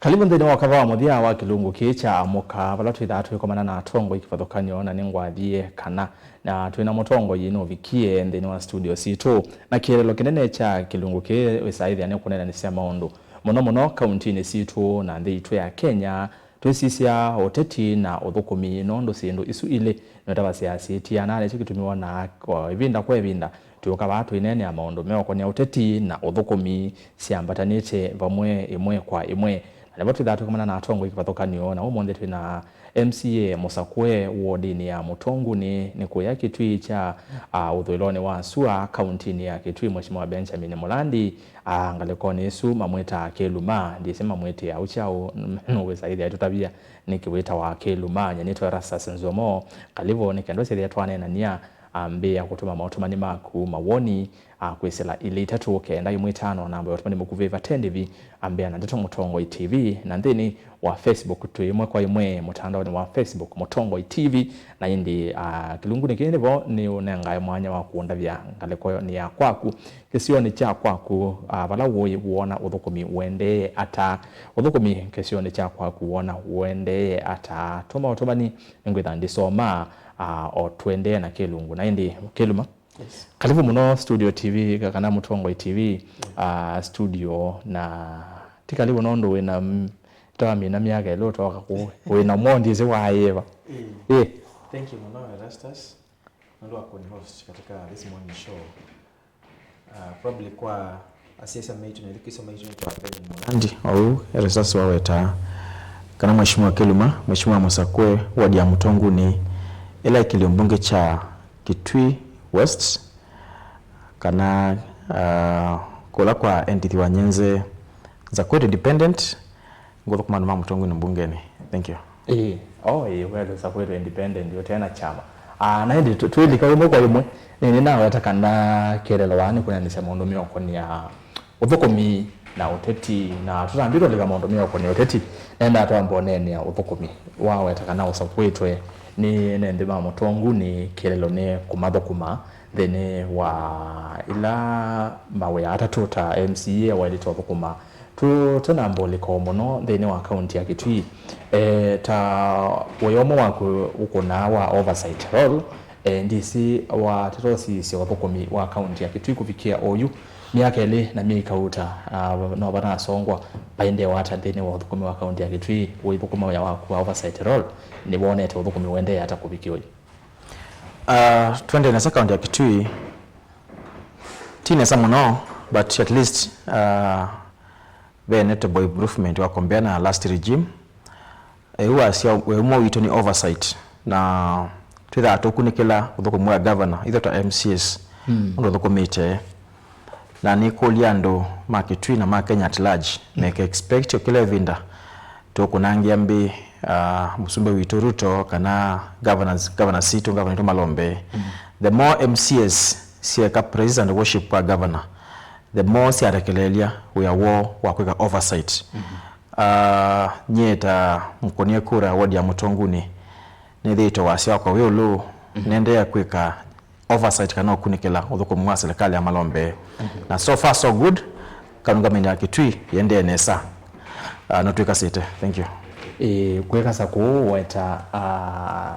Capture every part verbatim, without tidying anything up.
Kalivu nthĩnĩ wa kava wa mũthya wa kĩlungu kĩĩ kya Amũka, vala twĩthaa twĩkomana na atongoi kĩvathũkany'o, na nĩngwathie kana na twĩ na mũtongoi nũvikie nthĩnĩ wa studio sitũ. Na kĩeleelo kĩnene kya kĩlungu kĩĩ wĩsaĩthĩa nĩ kũneenanĩsya maũndũ mũno mũno kauntinĩ sitũ na nthĩ itũ ya Kenya, twĩsisya ũteti na ũthũkũmi, nũndũ syĩndũ isu ilĩ nĩũtavasya syĩtiana. Nĩkyo kĩtumi wonaa o ĩvinda kwa ĩvinda twĩũka vaa twĩneenea maũndũ meũkonĩa ũteti na ũthũkũmi syambatanĩte vamwe ĩmwe kwa ĩmwe. Na nĩvo twĩthaa twĩkomana na atongoi kĩvathũkany'o, na ũmũnthĩ twĩ na M C A mũsakũe wodinĩ ya Mũtonguni, nĩ kũya Kitui kya, a, ũthũĩlonĩ wa sua, kauntinĩ ya Kitui, Mheshimiwa Benjamin Mulandi. A, ngalĩkonĩ ĩsu mamwĩtaa Kĩluma, ndyĩsĩ mamwĩtĩaa ũu kyaũ, nũwĩsa ĩthĩa ĩtũtavya nĩkĩ wĩtawa Kĩluma. Nyie nĩtawa Erastus Nzomo. Kalivu nĩ kenda ũsethĩa twaneenania. Ambĩĩa kũtũma maũtũmani maku, mawoni, a, kwĩsĩla ilĩ itatũ kenda ĩmwe itano, namba ya ũtũmani mũkuvĩ vate ndĩvi. Ambĩĩa na ndeto Mũtongoi T V, na nthĩnĩ wa Facebook twĩ ĩmwe kwa ĩmwe mũtandaonĩ wa Facebook Mũtongoi T V. Na ĩndĩ, a, kĩlungunĩ kĩĩ nĩvo nĩũnengae mwanya wa kũndavya ngalĩko nĩ ya kwaku, kĩsionĩ kya kwaku, a, vala ũĩ wona ũthũkũmi ũendee ata? Ũthũkũmi kĩsionĩ kya kwaku wona ũendee ata? Tũma ũtũmani, nĩngwĩtha ndĩsomaa, a, o tũendee na kĩlungu. Na ĩndĩ Kĩluma, yes, kalivu mũno Studio T V, ka-, kana Mũtongoi T V, mm, a, studio, na ti kalivu nũndũ wĩna m-, twamina myaka ĩlĩ ũtoka kũu, wĩna mondi ĩsĩ waĩva. Mm. Ĩ. Thank you mũno, Erastus, nũndũ wa kũni host katika this morning show. Ah, probably kwa asiasa maitũ na ethukĩĩsya maitũ nĩ twa Ben Mulandi. Ou Erastus wawetaa kana Mheshimiwa Kĩluma, Mheshimiwa mũsakũe ward ya Mũtonguni, ĩla ĩ kĩlio mbunge kya Kitui West, kana, ah, kũla kwa Edith Wanyenze, Nzakwetu Independent, ngũthũkũma andũ ma Mũtonguni mbungenĩ. Thank you. Ĩĩ, o ĩĩ, weelũsa kwĩtwa independent ũte na kyama. Ah, na ĩndĩ tũ-, twĩlika ĩmwe kwa ĩmwe, nĩ, nĩnaweta kana kĩeleelo waa nĩ kũneenesya maũndũ meũkonĩa ũthũkũmi na ũteti, na tũtambie twalika maũndũ meũkonĩa ũteti, nendaa twamba ũneenea ũthũkũmi. Waweta kana ũsakũĩtwe nĩ ene nthĩ ma Mũtonguni, kĩeleelo nĩ kũmathũkũma nthĩnĩ wa ila mawĩa atatũ ta M C A waĩlĩte ũthũkũma. Tũtanamba ũlika o mũno nthĩnĩ wa kaunti ya Kitui, e, ta wĩa ũmwe waku ũkũnaa wa oversight role, e, D C watata ũsisya ũthũkũmi wa kaunti ya Kitui kũvikĩa oyu, myaka ĩlĩ na myei kauta, a, no vanasongwa, vaendeewa ata nthĩnĩ wa ũthũkũmi wa kaunti ya Kitui? Ũithũkũma wĩa waku wa oversight role, nĩwonete ũthũkũmi ũendee ata kũvikĩa oyu? Ah, twende nesa kaunti ya Kitui, ti nesa mũno, but at least, ah, ve notable improvement wa compare na last regime. Ĩu wasya wĩmwe witũ nĩ oversight, na twĩthaa tũkunĩkĩla ũthũkũmi wa governor, itho ta M C As, mm, ũndũ ũthũkũmĩte. Na nĩkũlya andũ ma Kitui na ma Kenya at large, mm, meke expect o kĩla ĩvinda tũkũnangĩa mbĩ, ah, mũsumbĩ witũ Ruto kana governors, governor sitũ, governor witũ Malombe. Mm. The more M C As syeka praise and worship kwa governor, the more syatekeleelya wĩa woo wa kwĩka oversight. Mm-hmm. Ah, nyie ta mũkũnie kura ward ya Mũtonguni, nĩthĩĩtwe wasya wakwa wĩ ũlũ, mm-hmm, nĩendeea kwĩka oversight kana ũkunĩkĩla ũthũkũmi wa silikalĩ ya Malombe. Mhm. Na so far so good, kanungameni ya Kitui yendee nesa. Ah, no twĩkasĩte. Thank you. Ĩĩ, kwĩkasa kũu weta, ah,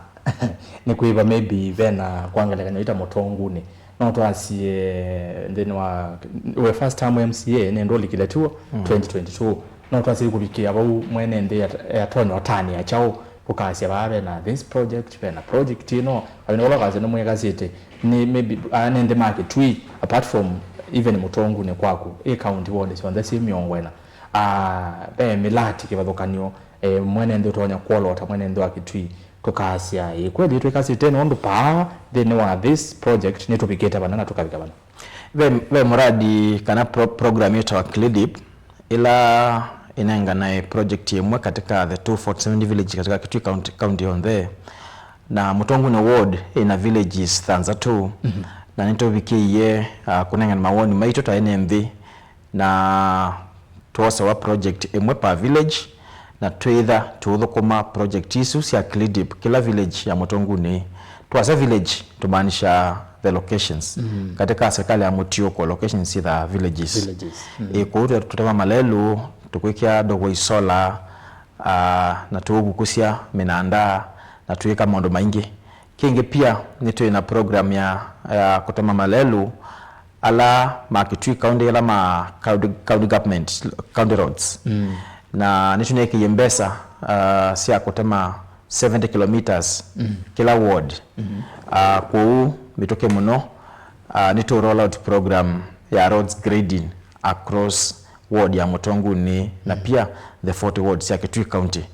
nĩ kwĩva maybe vena kwa ngelekany'o ita Mũtonguni. No twasye nthĩnĩ wa, we first term M C A nĩ ndũlikile tuo, mm, twenty twenty-two. No twasye kũvikĩa vau mwene nthĩ at-, atonya ũtanĩa kyaũ? Ũkasya vaa vena this project, vena project ĩno, avene ũla ũkasya nĩmwĩkasĩte, nĩ maybe, aa nĩ nthĩ ma Kitui, apart from even Mũtonguni kwaku, ĩ county ward syonthe syĩ mĩongo ĩna. Ah, ve mĩlati kĩvathũkany'o, eh, mwene nthĩ ũtonya kwolota mwene nthĩ wa Kitui, tũkasya, ĩ kweli twĩkasĩte nũndũ paa nthĩnĩ wa this project nĩtũvikĩte vana na tũkavika vana. Ve, ve mũradi kana pro-, program yĩtawa CLIDIP, ĩla ĩnenganae project ĩmwe katika the two forty-seven village katika Kitui County, county yonthe. Na Mũtonguni ward ĩna villages thanthatũ, mhm, na nĩtũvikĩie, ah, kũnengana mawoni maitũ ta ene nthĩ, na twosewa project ĩmwe per village, na twĩtha tũũthũkũma project isu sya CLIDIP kĩla village ya Mũtonguni. Twasya village, tũmaanisha the locations. Mm. Katika serikali ya mũtiũko, locations syĩthaa villages. Villages. Mm. Ĩ, kũu tũ-, tũtema Malelũ, tũkwĩkĩa ndũgũ isola, ah, na tũũvukusya mĩnanda, na twĩka maũndũ maingĩ. Kĩngĩ pia, nĩtwĩ na program ya, ya kũtema malelũ ala ma Kitui County, ala ma county, county government, county roads. Mm. Na nĩtũnekĩie mbesa, ah, sya kũtema seventy kilometers, mm, kĩla ward. Mm-hmm. Ah, kwoou mĩtũkĩ mũno, ah, nĩtũ roll out program ya roads grading across ward ya Mũtonguni na, mm, pia the forty wards sya Kitui County.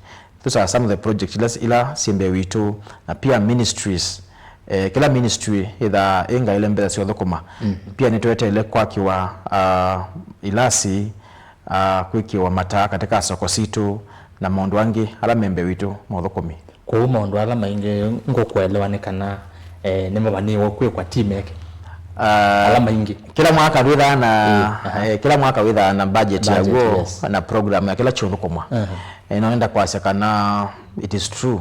Those are some of the projects ila, ila syĩ mbee witũ, na pia ministries. Eh, kĩla ministry ĩthaa ĩngaĩle mbesa sya ũthũkũma. Mm. Pia nĩtweteele kwakĩwa, ah, ilasi, ah, kwĩkĩwa mataa katika soko sitũ na maũndũ angĩ ala me mbee witũ ma ũthũkũmi. Kwoou maũndũ ala maingĩ ngũkũelewa nĩ kana, eh, nĩmavaniwe kwĩkwa ti meke. Ah, ala maingĩ. Kĩla mwaka twĩthaa na, ĩĩ, aha, eh, kĩla mwaka wĩthaa na budget, budget, yaw'o, yes, na program ya kĩla kĩũthũkũmwa. Aha. Eh, no nenda kwasya kana it is true.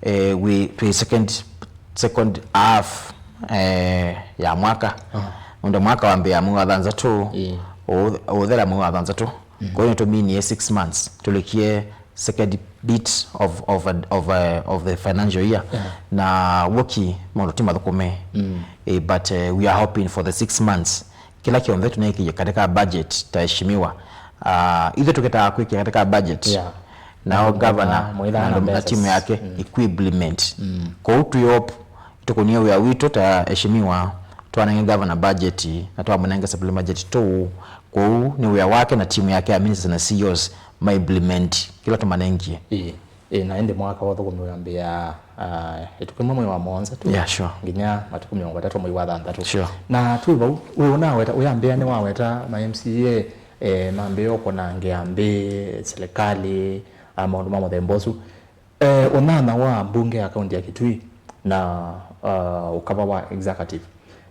Eh, we, twĩ second, second half, eh, ya mwaka. Aha. Nũndũ mwaka wambĩĩa mwei wa thanthatũ, ĩĩ, ũũ-, ũũthela mwei wa thanthatũ. Mhm. Kwa hiyo nĩtũminie six months. Tũlĩkie second bit of, of, a, of, a, of the financial year. Yeah. Na w'o ki maũndũ ti mathũkũme. Mm. Eh, but, eh, we are hoping for the six months. Kĩla kyonthe tũneekie katika budget ta eshimiwa. Ah, ithe tũketaa kwĩkĩa katika budget. Yeah. Nao, na governor, mwĩthaa na, na, na mbesa timu yake, mm, ikuimplement. Mm. Kwoou twi hope tũkũnie wĩa witũ ta eshimiwa, twanenge governor budget na twamũnenge supplementary budget tũu. Kwoou nĩ wĩa wake na timu yake ya ministers na C E Os ma implement kĩla tũmanengie. Ĩĩ, ĩĩ, na ĩndĩ mwaka wa ũthũkũmi wĩambĩĩa, ah, ĩtukũ ĩmwe mwei wa mũonza tu, yeah, sure, nginya matukũ mĩongo ĩtatũ mwei wa thanthatũ. Sure. Na twĩ vau, wĩ ũnaweta, ũyambĩĩa nĩwaweta ma M C A, eh, mambĩĩa ũkũnangĩa nthĩ, silikalĩ, ah, maũndũ ma mũthemba ũsu. Eh, ũnana wa mbunge ya kaunti ya Kitui na, uh, ũkava wa executive,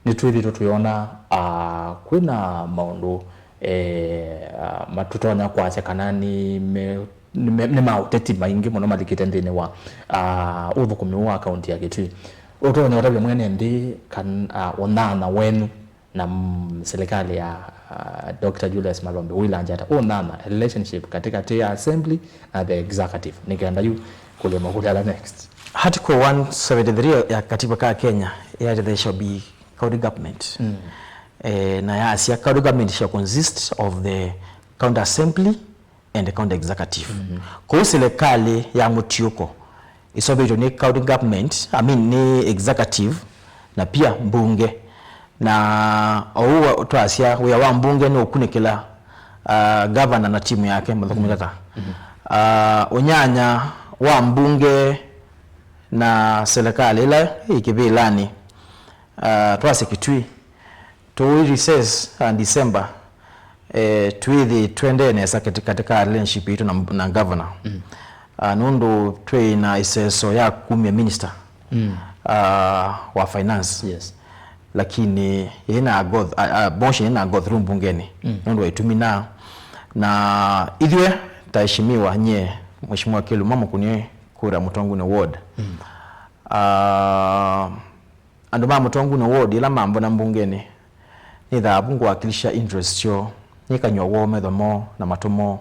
nĩtwĩthĩtwe tũyona, uh, kwĩna maũndũ, eh, uh, matũtonya kwasya kana nĩ me-, nĩ me-, nĩ ma ũteti maingĩ mũno malikĩte nthĩnĩ wa, uh, ũthũkũmi wa kaunti ya Kitui. Ũtonya ũtavya mwene nthĩ kan-, uh, ũnana wenyu na, mm, silikalĩ ya, uh, Doctor Julius Malombe ũilangyata ũnana relationship katikati ya assembly na the executive, nĩ kenda yu kũlya makũlyo ala next. Article one seventy-three ya katiba ka Kenya yaĩtye there shall be county government. Mm. Eh, na yasya county government shall consist of the county assembly and county executive. Mm-hmm. Kwoou silikalĩ ya mũtiũko ĩseũvĩtw'e nĩ county government, I mean, nĩ executive, na pia mbunge. Na oou wa-, twasya wĩa wa mbunge nĩ ũkunĩkĩla, uh, governor na timu yake mathũkũmi, mm-hmm, tata. Mm-hmm. Uh, ũnyanya wa mbunge na silikalĩ ĩla ĩ kĩvĩlanĩ, uh, twasya Kitui, tũi recess, uh, December, eh, twĩthĩ twendee nesa kati-, katika relationship yitũ na, na governor. Mm. Ah, nũndũ twĩ na ĩseso ya kumya minister, mm, ah, wa finance. Yes. Lakini yĩna go th-, ah, ah, motion yĩna go through mbungeni. Mm. Nũndũ wa itumi na, na ithyĩ ta eshimiwa, nyie, Mheshimiwa Keluma Mũkũnĩ kura Mũtonguni ward. Mm. Ah, Andũ ma Mũtonguni ward ĩla mambona mbungenĩ, nĩthaa vu ngũwakilisha interest syoo, nĩkany'o woo metho moo na matũ moo.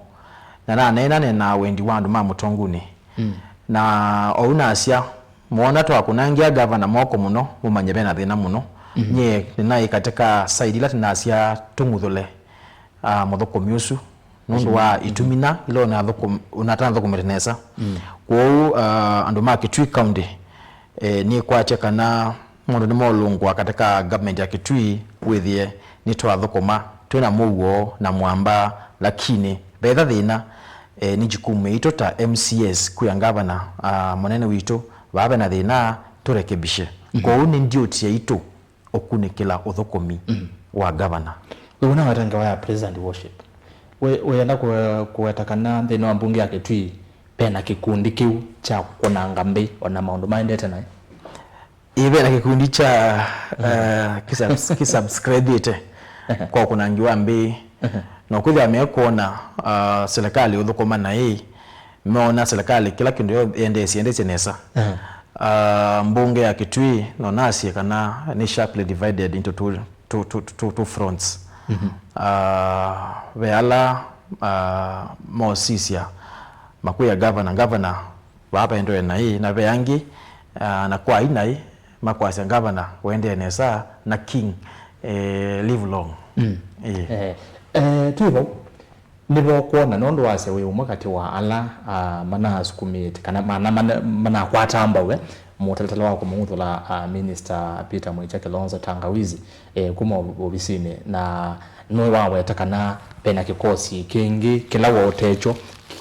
Na naneena, neenaa wendi wa andũ ma Mũtonguni. Mm. Na oou nasya, mwoona twakũnangĩa gavana moko mũno, mũmanye vena thĩna mũno. Mm. Nyie nĩnaĩ katika side ila tũnasya tũng'uthũle, ah, mũthũkũmi ũsu nũndũ wa itumi na ila ũnathũkũm-, ũnatanathũkũmĩte nesa. Mm. Kwoou, ah, andũ ma Kitui County, eh, nĩkwatya kana maũndũ nĩmolũngwa katika government ya Kitui, wĩthĩe nĩtwathũkũma twĩ na mũuo na mwamba, lakini vetha thĩna, eh, nĩ jukumu yitũ ta M C As kwĩa ngavana, ah, mũnene witũ vaa vena thĩna, tũrekebishe. Mhm. Kwoou nĩ duty yaitũ ũkunĩkĩla ũthũkũmi, mm, wa gavana. Wĩ ũnaweta ngewa ya President Worship. Wĩ, wĩenda kũe-, kũweta kana nthĩnĩ wa mbunge ya Kitui pena kĩkundi kĩu kya kũnanga nthĩ ona maũndũ maendete naĩ? Ĩĩ, vena kĩkundi kya, mm, eh, kĩsubs-, kĩsubscribĩte kwa ũkũnangi wa nthĩ. Mhm. Na kwĩthĩa mekwona, ah, serikali ũthũkũma naĩ, meona serikali kĩla kĩndũ yo-, yendeesye, yendeesye nesa. Aha. Ah, mbunge ya Kitui, no nasye kana nĩ sharply divided into two, two, two, two, two fronts. Mhm. Ah, ve ala ah, mosisya makwĩa governor, "Governor, vaa vaendee naĩ," na ve angĩ, ah, na kwa aĩ naĩ makwasya, "Governor, ũendee nesa," na King, eh, "Live long." Mm. Ĩĩ. Eh, eh, twĩ vau, nĩvo kwona, nũndũ wasya wĩ ũmwe katĩ wa ala, ah, manasukumĩte, kana mana, mana, manakwata mbaũ mũtalatala wa kũmũng'uthũla, ah, Minister Peter Mwĩkya Kilonzo Tangawizi, eh, kuma ovisinĩ, na nĩwaweta kana vena kĩkosi kĩngĩ kĩla wotetwe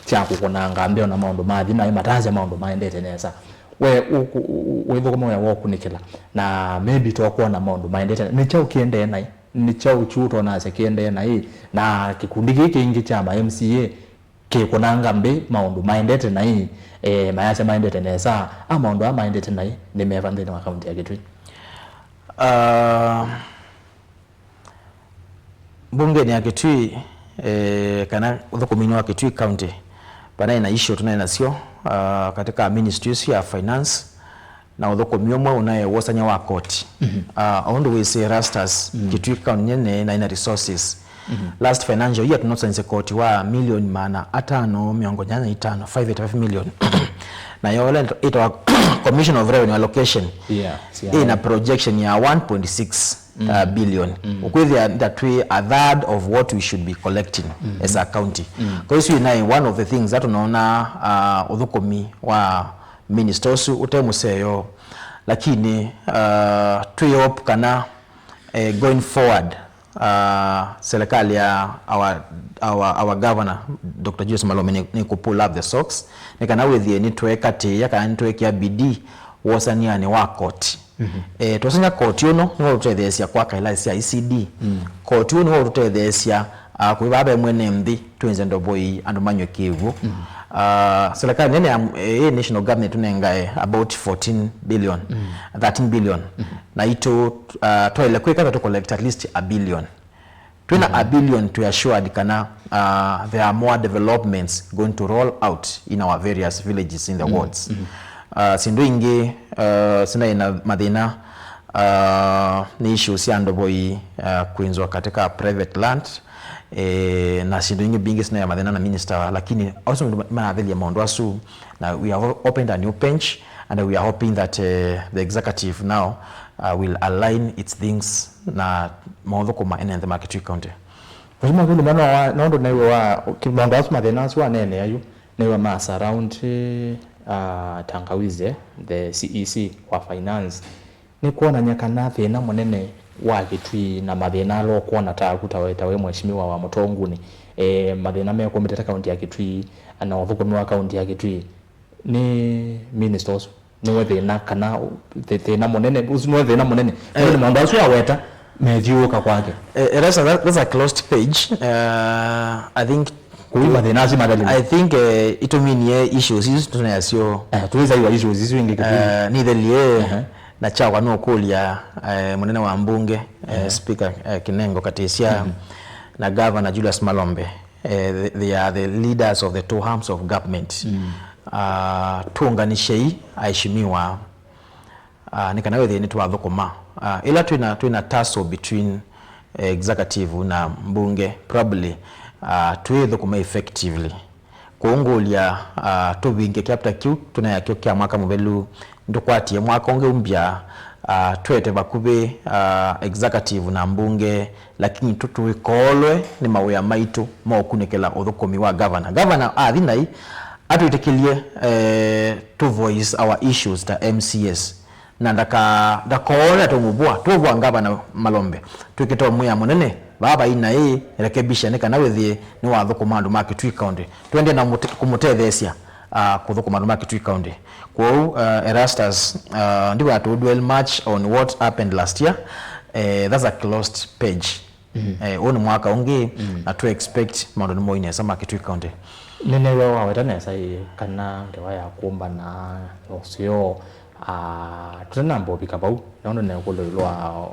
kya kũkũnanga mbeo na maũndũ mathi naĩ matasya maũndũ maendete nesa. We ũ-, ũ-, ũ-, wĩthũkũma wĩa wa ũkunĩkĩla, na maybe twakwona maũndũ maendete, nĩ kyaũ kĩendee naĩ? Nĩ kyaũ kyu ũtonasya kĩendee naĩ? Na kĩkundi kĩĩ kĩngĩ kya ma M C A kĩkũnanga mbĩ maũndũ maendete naĩ, eh, mayasya maendete nesa, a maũndũ aa maendete naĩ nĩ meva nthĩnĩ wa kaunti ya Kitui? Ah, mbungenĩ ya Kitui, eh, kana ũthũkũminĩ wa Kitui County, vanaĩ na issue tũnaĩ nasyo, ah, katika ministry ĩsu ya finance, na ũthũkũmi ũmwe ũnaĩ wosany'a wa koti. Mhm. Ah, o ũndũ wĩsĩ Erastus, mm, Kitui County nene na ina resources. Mhm. Last financial year tũnosanyĩsye koti wa milioni maana atano mĩongo nyanya na itano, five eighty-five million. Na yola ĩtawa Commission of Revenue Allocation. Yeah, yeah. Ĩna projection ya one point six, mm, uh, billion. Mm. Ũkwĩthĩa that we a third of what we should be collecting, mm, as a county. Mm. Kwa hiyo ĩsu ĩnaĩ one of the things that tunaona, uh, ũthũkũmi wa minister ũsu ũte mũseo, lakini, uh, twĩ hope kana, eh, going forward, uh, serikali ya our, our, our governor, Doctor Julius Malome nĩ, nĩ kũ pull up the socks, nĩ kana wĩthĩe nĩtwekatĩĩa kana nĩtwekĩa bidii wosanianĩ wa koti. Mhm. Eh, twosanya koti ũno nĩwo ũtũtetheesya kwaka ila sya E C D. Mm. Koti ũno nĩwo ũtũtetheesya, ah, kwĩ vaa ve mwene nthĩ, twĩnze ndovoi andũ manywe kĩw'ũ. Mm. Ah, serikali nene ya, eh, national government tũnengae about fourteen billion, mm, thirteen billion. Mm. Na itũ, ah, twaĩle kwĩka ata tũ collect at least a billion. Twĩna, mhm, a billion, twe assured kana, uh, there are more developments going to roll out in our various villages in the, mhm, wards. Mhm. Uh, syĩndũ ingĩ, uh, sinaĩ na mathĩna, uh, nĩ issues sya ndovoi, uh, kwĩnzwa katika private land, eh, na syĩndũ ingĩ mbingĩ sinaĩ na mathĩna na minister, lakini asu manathelia maũndũ asu, na we have opened a new bench and we are hoping that, uh, the executive now, uh, will align its things na maũthũkũma ene nthĩ ma Kitui County. Mheshimiwa Philip, no wa, nũndũ nĩwe wa, ki-, maũndũ asu, mathĩna asu waneenea yu, nĩwe ma surround, ah, Tangawizi, the C E C wa finance. Nĩ kwonany'a kana thĩna mũnene wa Kitui na mathĩna ala ũkwona ta aku ta we, ta we mheshimiwa wa Mũtongunĩ, eh, mathĩna mekumĩte ta kaunti ya Kitui, na ũthũkũmi wa kaunti ya Kitui, nĩ minister ũsu nĩwe thĩna, kana thĩ-, thĩna mũnene, ũsu nĩwe thĩna mũnene. Eh. Nĩ maũndũ asu aweta methiũũka kwake. Eh, eh, that's a, that, that's a closed page. Uh, I think kũi mathĩna asu matheli. I think, eh, ituminie issues isu tunasyo. Eh, tuweza iwa issues isu ingĩ Kitui. Eh, nithelie, ehe, na kyakwa nũkũlya, eh, mũnene wa mbunge, eh, ehe, Speaker, eh, Kinengo Katisya, mhm, na Governor Julius Malombe. Eh, they, they are the leaders of the two arms of government. Mm. Ah, tũnganĩshei, aheshimiwa, ah, nĩ kana wĩthĩe nĩtwathũkũma. Ah, ĩla twĩna, twĩna tussle between, eh, executive na mbunge, probably, ah, twĩthũkũma effectively. Kũngũlya, ah, tũvinge chapter kĩu tũnakyo kya mwaka mũvelu, ndũkwatie mwaka ũngĩ ũmbya, ah, twete vakuvĩ, ah, executive na mbunge, lakini tũtũikoolwe nĩ mawĩa maitũ ma ũkunĩkĩla ũthũkũmi wa governor. Governor athi naĩ, atwĩtĩkĩlye, eh, to voice our issues ta M C As. Na ndaka-, ndakoone tũmũvũa, tũvũa Ngavana Malombe. Twĩkĩte ũmwĩa mũnene, vaa vai naĩ, rekebisha nĩ kana wĩthĩe nĩwathũkũma andũ ma Kitui County. Twende na mũte-, kũmũtetheesya, ah, kũthũkũma andũ ma Kitui County. Kwoou, ah, Erastus, ah, ndikwenda to dwell much on what happened last year. Eh, that's a closed page. Mhm. Eh, ũũ nĩ mwaka ũngĩ, mm, na tũ expect maũndũ nĩ moi nesa ma Kitui County. Nĩneew'a waweta nesa ĩ kana ngewa ya kũmbana na ũseo, ah, tũtanamba ũvika vau, nũndũ nĩ ũkũlyo ĩũlũ wa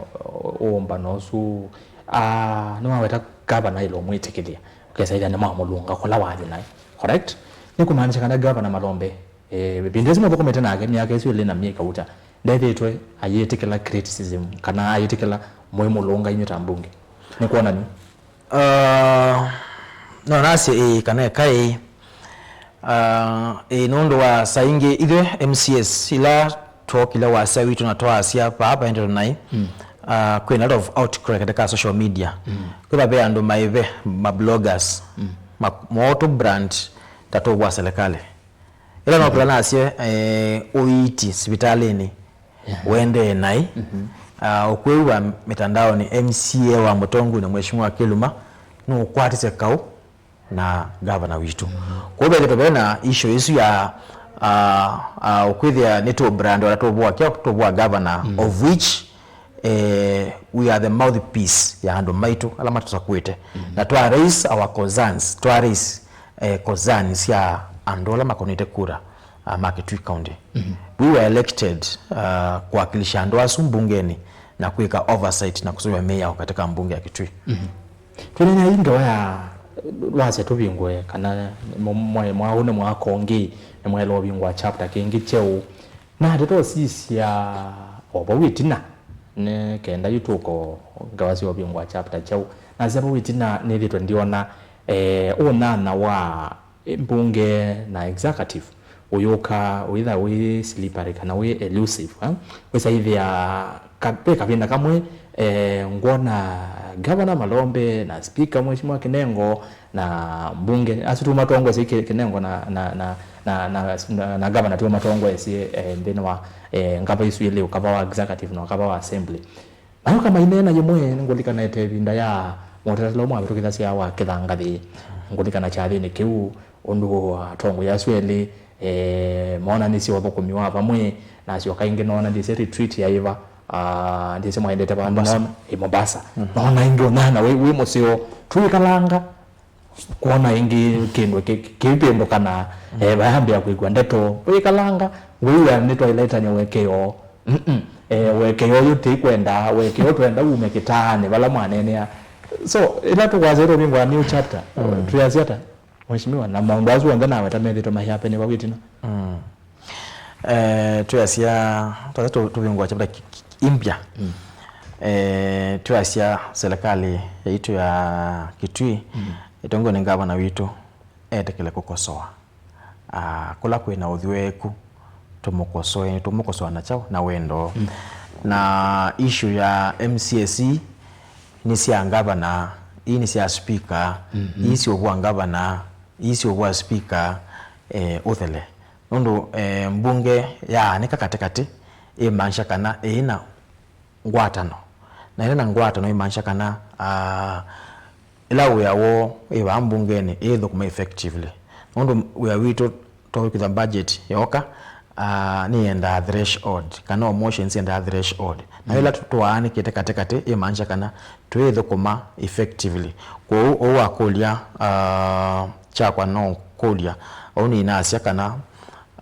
ũmbano ũsu, ah, nĩwaweta gavana ĩla ũmwĩtĩkĩlya, ũkesa ĩthĩa nĩmwamũlũnga kũla wathi naĩ, correct? Nĩ kũmaanisha kana gavana Malombe, eh, ĩvinda ĩsu mũthũkũmĩte nake myaka ĩsu ĩlĩ na myei kauta, ndethĩĩtwe ayĩtĩkĩla criticism kana ayĩtĩkĩla mũimũlũnga inyw'ĩ ta mbunge? Nĩ kwonany'o? Uh, No nasye ĩĩ kana eka ĩĩ. Ah, ĩĩ, nũndũ wa saa ingĩ ithyĩ M C As ila twokile wasya witũ na twaasya vaa vaendete naĩ, mm, ah, kwĩ na lot of outcry katika social media. Mm. Kwĩva ve andũ maive, ma bloggers, mm, ma, moo tũ brand ta tũvwa serikali. Ĩla no kĩla nasye, eh, ũiiti sivitalĩnĩ, yeah, wendee naĩ. Mhm. Ah, ũkwĩw'a mitandaoni, M C A wa Mũtonguni, Mheshimiwa Kiluma, nũkwatisye kaũ na gavana witũ. Mhm. Kwoou vethĩtwe ve na issue ĩsu ya, ah, ah, ũkwĩthĩa nĩ tũ brand wala tũvũa kya, tũvũa gavana, mhm, of which, eh, we are the mouthpiece ya andũ maitũ ala matũsakwĩte. Mhm. Na twa raise our concerns, twa raise, eh, concerns sya andũ ala makonete kura, ah, ma Kitui County. Mhm. We were elected, ah, kuwakilisha andũ asu mbungeni na kwĩka oversight na kũsũvĩa mĩao katika mbunge ya Kitui. Mhm. Twĩneenea ii ngewa ya wasya tũvingũe, kana mwa-, mwa-, mwaũ nĩ mwaka ũngĩ nĩmwaĩle ũvingũa chapter kĩngĩ kyeũ. Na tũtosisya o vau ĩtina, nĩ kenda yu tũko ngewa sya ũvingũa chapter kyeũ. Nasya vau ĩtina nĩthĩtwe ndiona, eh, ũnyanya wa mbunge na executive ũyũka wĩtha wĩ slippery kana wĩ elusive, eh? Wĩsa ĩthĩa ka-, ve kavinda kamwe, eh, ngwona Governor Malombe na Speaker Mheshimiwa Kinengo na mbunge, asu tu matongoesye Ki-, Kinengo na, na, na, na, na, na, na Governor tu matongoesye, eh, nthĩnĩ wa, eh, ngava isu ilĩ, ũkava wa executive na ũkava wa assembly. Nayo kama ineena yĩmwe, nĩngũlikanĩte ĩvinda ya mũtalatala ũmwe wavĩtũkĩthasya wa kĩthangathĩ. Ngũlikana kyathĩnĩ kĩu, ũndũ atongoi asu elĩ, eh, moonanĩsye ũthũkũmi wa vamwe, na asyoka ĩngĩ noonanĩsye retreat ya ĩva, ah, ndĩsĩ mwaendete vandũ Mombasa. Noona, ĩ Mombasa. Mhm. Noona ĩngĩ ũnyanya wĩ, wĩ mũseo, tũikalanga, kwona ĩngĩ kĩndũ kĩ-, kĩvĩmbũkana, eh, vayambĩa kwĩkw'a ndeto. Ũikalanga, ngwĩw'a nĩtwailetany'a ũekeo. Mm-mm. Eh, ũekeo ũyũ tĩkwenda, ũekeo twenda ume kĩtaanĩ vala mwaneenea. So, ĩla tũkwasya tũvingũa new chapter, mm, twĩasya ata, Mheshimiwa, na maũndũ asu onthe naweta methĩtwe mahiapene vau ĩtina? Mm. Eh, twĩasya, twasya tũ-, tũvingũa chapter ki-, ki-, impya. Mm. Eh, twĩasya serikali yaitũ ya Kitui, mm, ĩtongoew'e nĩ ngavana witũ, etĩkĩle kũkosoa. Ah, kũla kwĩ na ũthyoeku, tũmũkosoe, tũmũkosoa na kyaũ? Na wendo. Mm. Na issue ya M C A C nĩ sya ngavana, ii nĩ sya speaker, mm-hmm, ii syũvũa ngavana, ii syũvũa speaker, eh, ũthele. Nũndũ, eh, mbunge yaanĩka katĩkatĩ, ĩmaanisha kana ĩĩ na ngwatano. Na ĩla na ngwatano ĩmaanisha kana, ah, ĩla wĩa woo wĩ vaa mbungenĩ ĩĩthũkũma effectively. Nũndũ wĩa witũ twakwĩkĩtha budget yoka, ah, nĩyendaa threshold, kana o motions syendaa threshold. Na ĩla tũ-, twaanĩkĩte katĩkatĩ ĩmaanisha kana twĩĩthũkũma effectively. Kwoou ũu wakũlya, ah, kyakwa no kũlya, ũu nĩnasya kana,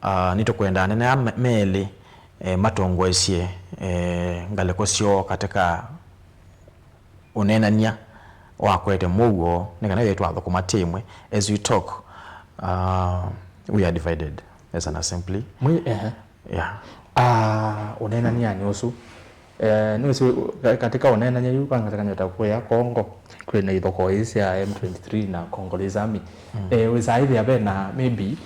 ah, nĩtũkwenda anene aa me-, melĩ, eh, matongoesye, eh, ngalĩko syoo katika ũneenany'a wakwete mũuo, nĩ kana ĩthĩe twathũkũma ti ĩmwe. As we talk, uh, we are divided as an assembly. Mwĩ, ehe. Yeah. Ah, ũneenany'anĩ ũsu, eh, nĩwĩsĩ, ka-, katika ũneenany'a yu, kwa ngelekany'o ta kũya Congo, kwĩ na ithokoo ii sya M twenty-three na Congolese Army. Mm. Eh, wĩsaa ĩthĩa ve na maybe,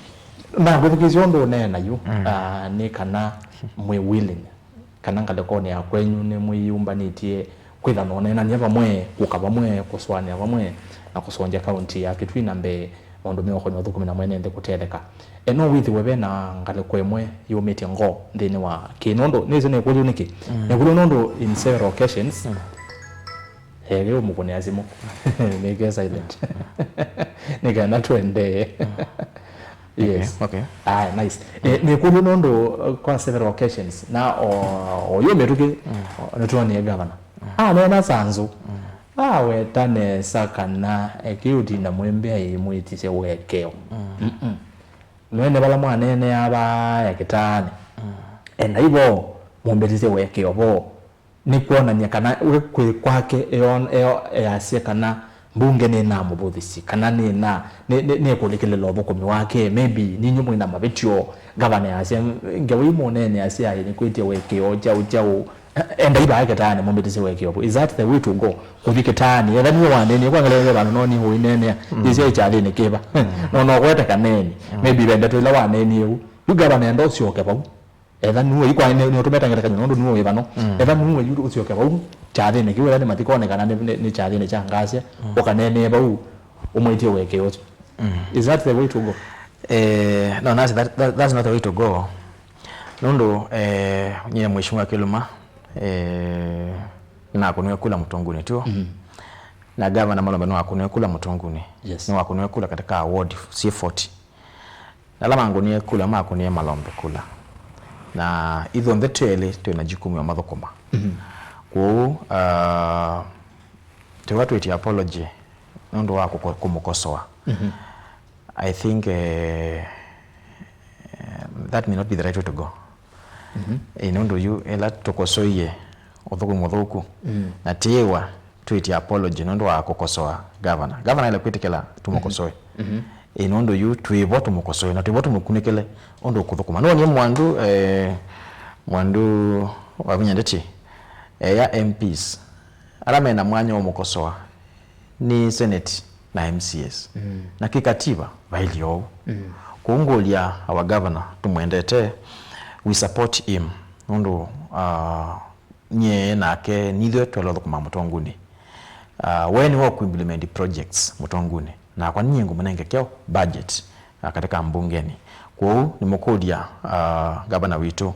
na kwĩthukĩĩsya ũndũ ũneena yu, mm, ah, nĩ kana mwĩ willing kana ngalĩkonĩ ya kwenyu nĩmwĩyũmbanĩtye kwĩtha na ũneenany'a vamwe, kũka vamwe, kũsũanĩa vamwe, na kũsũngya kaunti ya Kitui na mbee, maũndũ meũkony'a ũthũkũmi na mwene nthĩ kũtetheka. E, no wĩthĩwe ve na ngalĩko ĩmwe yũmĩtye ngoo nthĩnĩ wa kĩĩ, nũndũ nĩsĩ nĩkũlyo nĩkĩ? Mm. Nĩkũlyo nũndũ in several occasions, mm, eh, kĩu mũkũnĩa simũ. Nĩke silent. Nĩ kana tũendee. Mm. Yes. Okay, okay. Aya, nice. Eh, nĩkũlyo nũndũ, uh, kwa several occasions, na o, o yu mĩtũkĩ, mm, o, nĩtwonie gavana. Mm. Ah, nena sanzu. Mm. Ah, weta nesa kana, eh, kĩũtinda mwĩmbĩa ĩmwĩtisye ũekeo. Mm. Mm-mm. Mwene vala mwaneenea vaya kĩtaanĩ. Mm. Endai vo, mũmbĩtisye ũekeo vo. Nĩ kwonany'a kana we kwĩ kwake eon-, eo-, easya kana mbunge nĩnamũvũthisye, kana nĩna-, nĩ-, nĩ-, nĩkũlĩkĩlĩla ũthũkũmi wake. Maybe ninyu mwĩ na mavĩtyo, ngavana easya, "Ngewa ii mũneeneasya ĩ, nĩkwĩtye wĩkĩo kyaũ kyaũ, Endai vaa kĩtaanĩ mũmbĩtĩsye ũekeo vu. Is that the way to go? Kũthi kĩtaanĩ. Etha nĩwe waneenie, kwa ngelekany'o vandũ no nĩ ũineenea. Yĩsya ĩ kyathĩnĩ kĩva. No, no kwete kaneni. Maybe ve ndeto ĩla waneenie vu. Yu gavana enda ũsyoke vau. Etha nĩwe, yu kwa nĩ, nĩ ũtũmĩte ngelekany'o nũndũ nĩwe wĩ vano. Etha nĩwe yu ũsyoke vau kyathĩnĩ kĩu, etha nĩ mathikonekana nĩ, nĩ, nĩ kyathĩnĩ kya ngasya, ũkaneenee vau, ũmwĩtye ũekeo ũsu. Is that the way to go? Eh, no, that's, that, that, that's not the way to go. Nũndũ, eh, nyie Mheshimiwa Kiluma, eh, nĩnakũniwe kula Mũtũngũnĩ tu. Na gavana Malombe nĩwakũniwe kula Mũtũngũnĩ. Yes. Nĩwakũniwe kula katika ward C forty. Na ala mangũnie kula, makũnie Malombe kula. Na ithyonthe twelĩ twĩ na jukumu ya mathũkũma. Kwoou, ah, twĩwa twĩtye apology nũndũ wa kũko-, kũmũkosoa. I think, eh, eh, that may not be the right way to go. Eh, nũndũ yu ĩla tũkosoie ũthũkũmi mũthũku, na tĩĩwa twĩtye apology nũndũ wa kũkosoa gavana. Gavana aĩle kwĩtĩkĩla tũmũkosoe. Eh, nũndũ yu twĩ vo tũmũkosoe, na twĩ vo tũmũkunĩkĩle ũndũ ũkũthũkũma. Nĩwonie Mwandu, eh, Mwandu Wavinya Ndeti, eya M Ps ala mena mwanya wa ũmũkosoa nĩ Senate na M C As. Na kĩkativa, vailye ũu. Kũu ngũlya our governor, tũmwendete, we support him, nũndũ, ah, nyie nake nithywe twelwa thũkũma Mũtũngũnĩ. Ah, we nĩwe ũkũ implement projects Mũtũngũnĩ. Nakwa ninyie ngũmũnenge kyaũ budget, ah, katika mbungeni. Kwoou nĩmũkũlya, ah, gavana witũ,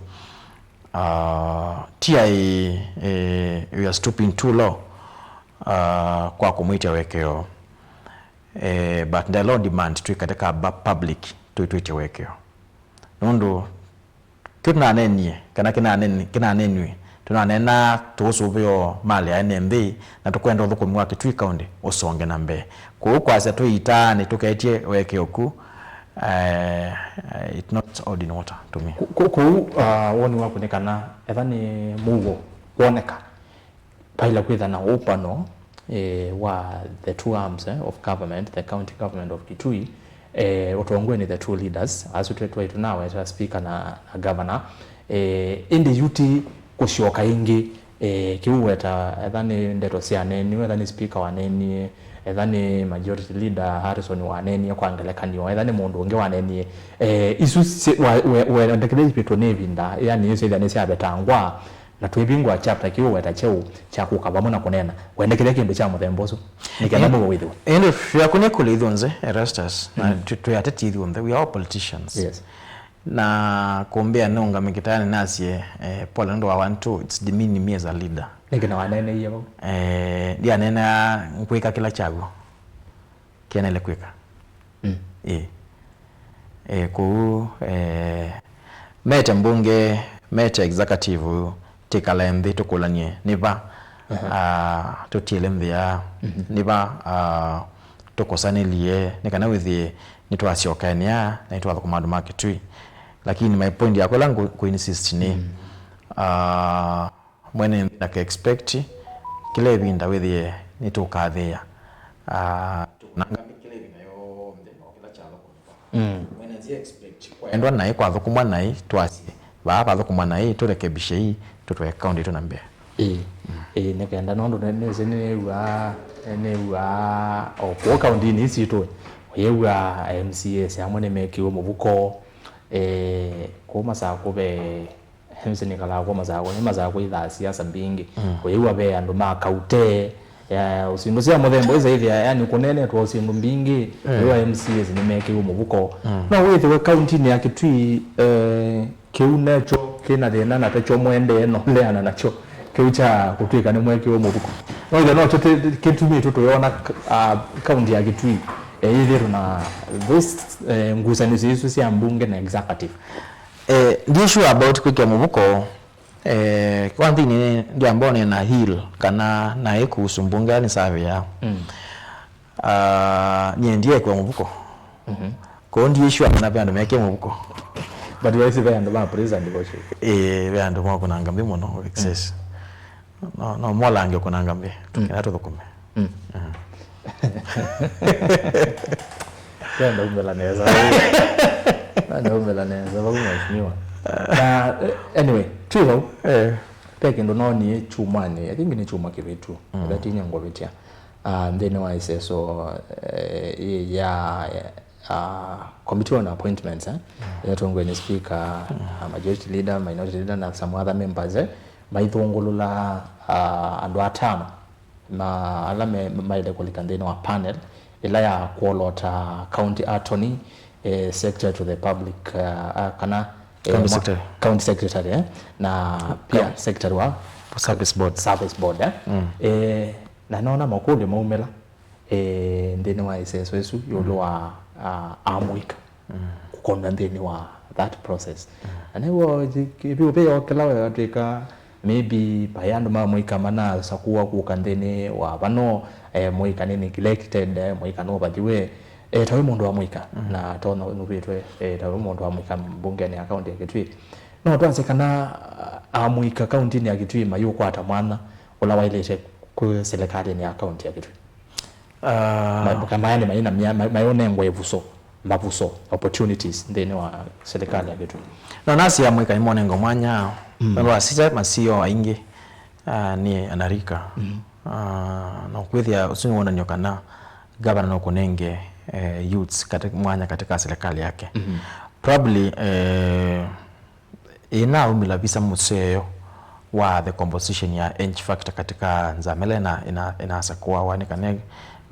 ah, ti aĩ, eh, we are stooping too low, ah, kwa kũmwĩtya ũekeo. Eh, but the law demand twĩ katika ba-, public twĩtwĩtye ũekeo. Nũndũ kĩu tũnanenie, kana kĩnaneni-, kĩnaneniwe, tũnaneenaa tũũsũvĩo malĩ ya ene nthĩ, na tũkwenda ũthũkũmi wa Kitui County ũsonge na mbee. Kwoou kwasya twĩ itaanĩ tũketye ũekeo ku, eh, it's not holding water to me. Kũ-, kũ-, kũu, ah, woni waku nĩ kana etha nĩ mũuo kwoneka, vaĩle kwĩtha na ũũpano, eh, wa the two arms, eh, of government, the county government of Kitui, eh, ũtongoe nĩ the two leaders, asu twe twaĩ tũnaweta speaker na, na governor. Eh, ĩndĩ yu ti kũsyoka ĩngĩ, eh, kĩu weta, etha nĩ ndeto syaneeniwe, etha nĩ speaker waneenie, etha nĩ majority leader Harrison waneenie kwa ngelekany'o, etha nĩ mũndũ ũngĩ waneenie, eh, isu si-, wa-, we-, wendekethya ivĩtwe nĩ ĩvinda, yani isu ĩthĩa nĩsyavetangwa, na twĩvingũa chapter kĩu weta kyeũ kya kũka vamwe na kũneena, wendekethya kĩndũ kya mũthemba ũsu, nĩ kenda mũuo wĩthĩwe. Ĩndĩ tũyakũnie kũlya ithyonthe, Erastus, na twĩ, twĩ ateti ithyonthe, we are all politicians. Yes. Na kũmbĩa nũngame kĩtaanĩ nasye, eh, pole nũndũ wa one two, it's demeaning me as a leader. Nĩkĩ na waneeneie vau? Eh, ndianeenea nkwĩka kĩla kyaw'o kĩanaĩle kwĩka. Ĩĩ. Eh, kũu, eh, mete mbunge, mete executive, tĩkale nthĩ tũkũlany'e nĩ va, ah, tũtiele nthĩa, nĩ va, ah, tũkosanĩlye, nĩ kana wĩthĩe nĩtwasyokanĩa na nĩtwathũkũma andũ ma Kitui. Lakini my point yakwa ĩla ngũ-, ngũ insist nĩ, ah, mwene nthĩ ndaka expect kĩla ĩvinda wĩthĩe nĩtũkathĩĩa. Ah, tũkũnanga nthĩ kĩla ĩvinda yonthe o kĩla kyathũkũmĩwa. Mwene nthĩ expect kwendwa naĩ, kwathũkũmwa naĩ, twasye vaa vathũkũmwa naĩ, tũrekebishe ii, tũtwae kaunti ĩtũ na mbee. Ĩĩ, ĩĩ, nĩ kenda nũndũ nĩ-, nĩsĩ nĩw'aa, nĩw'aa o kũũ kauntinĩ ii sitũ, ũyĩw'a M C As amwe nĩmekiwe mũvuko, eh, kũũ Masakũ ve M C A nĩkalaa kwa Masakũ, nĩ Masakũ ithaa siasa mbingĩ. Ũyĩw'a ve andũ ma kaute, ya, ũsindũ sya mũthemba ũsaĩthĩa, yani kũneenetwa ũsindũ mbingĩ, ũyĩw'a M C As nĩmekiwe mũvuko. No wĩthĩwe kauntinĩ ya Kitui, eh, kĩu nekyo kĩna thĩna na takyo mwendee no leana nakyo, kĩu kya kũtw'ĩka nĩmwekiwe mũvuko. No ĩthe nokyo kĩ-, kĩtumĩtwe tũyona, ah, kaunti ya Kitui, eh, yĩthĩtwe na this, eh, ngusanĩsyo isu sya mbunge na executive. Eh, ndi sure about kwĩkĩa mũvuko. Eh, one thing nĩ, ndiambone na heal kana naĩ kuhusu mbunge nĩ survey ya. Ah, nyie ndiekwa mũvuko. Kwoou ndi sure kana ve andũ mekie mũvuko. But waisi ve andũ ma prison devotion. Eh, ve andũ mokũnanga mbi mũno, excess. No, no, molange kũnanga mbi. Tũkena tũthũkũme. Kenda umela nesa. Kenda umela nesa, vau mheshimiwa. Na, eh, anyway, twĩ vau. Eh. Ve kĩndũ noonie kyumwanĩ, I think nĩ kyumwa kĩvĩtu, mm, ethatinya ngũvĩtya, ah, nthĩnĩ wa ĩseso, eh, ya, ah, committee on appointments, eh, mm, ĩla ĩtongoew'e nĩ speaker, mm, ah, majority leader, minority leader na some other members, eh, maithũngũlũla, ah, andũ atano ma ala me, maĩle kũlika nthĩnĩ wa panel ĩla ya kwolota county attorney, eh, secretary to the public, ah, ah, kana, eh, county mwa-, secretary, county secretary, eh, na pia coun-, secretary wa service board, service board, eh. Mm. Eh, na noona makũlyo maumĩla, eh, nthĩnĩ wa ĩseso ĩsu ĩũlũ, mm, wa, ah, amũika, mm, kũkonwa nthĩnĩ wa that process. Mm. Na nĩw'o ĩvyũvĩ yokĩla, ĩatw'ĩka maybe vai andũ ma mũika manasakũwa kũka nthĩnĩ wa vano, eh, mũika nĩ neglected, eh, mũika nũvathiwe, eh, ta wĩ mũndũ wa mũika, mm, na tonya nũvĩtwe, eh, ta wĩ mũndũ wa mũika mbungenĩ ya kaunti ya Kitui. No twasye kana, ah, amũika kauntinĩ ya Kitui mayũkwata mwanya ũla waĩlĩte kwĩ silikalĩnĩ ya kaunti ya Kitui. Ah. Ma-, ka-, maana maina mya-, ma-, mayonengwa ĩvuso, mavuso, opportunities nthĩnĩ wa silikalĩ ya Kitui. No nasi amũika nĩmonengwa mwanya, mm, nũndũ wasisya masio aingĩ, ah, nĩ anarika. Mm. Ah, na kwĩthĩa ũsu nĩ wonany'o kana gavana no kũnenge, eh, youths kati-, mwanya katika serikali yake. Mm-hmm. Probably, eh, ĩnaumĩla visa mũseo wa the composition ya age factor katika nzama ĩla ĩna-, ĩna-, ĩnasakũawa nĩ kana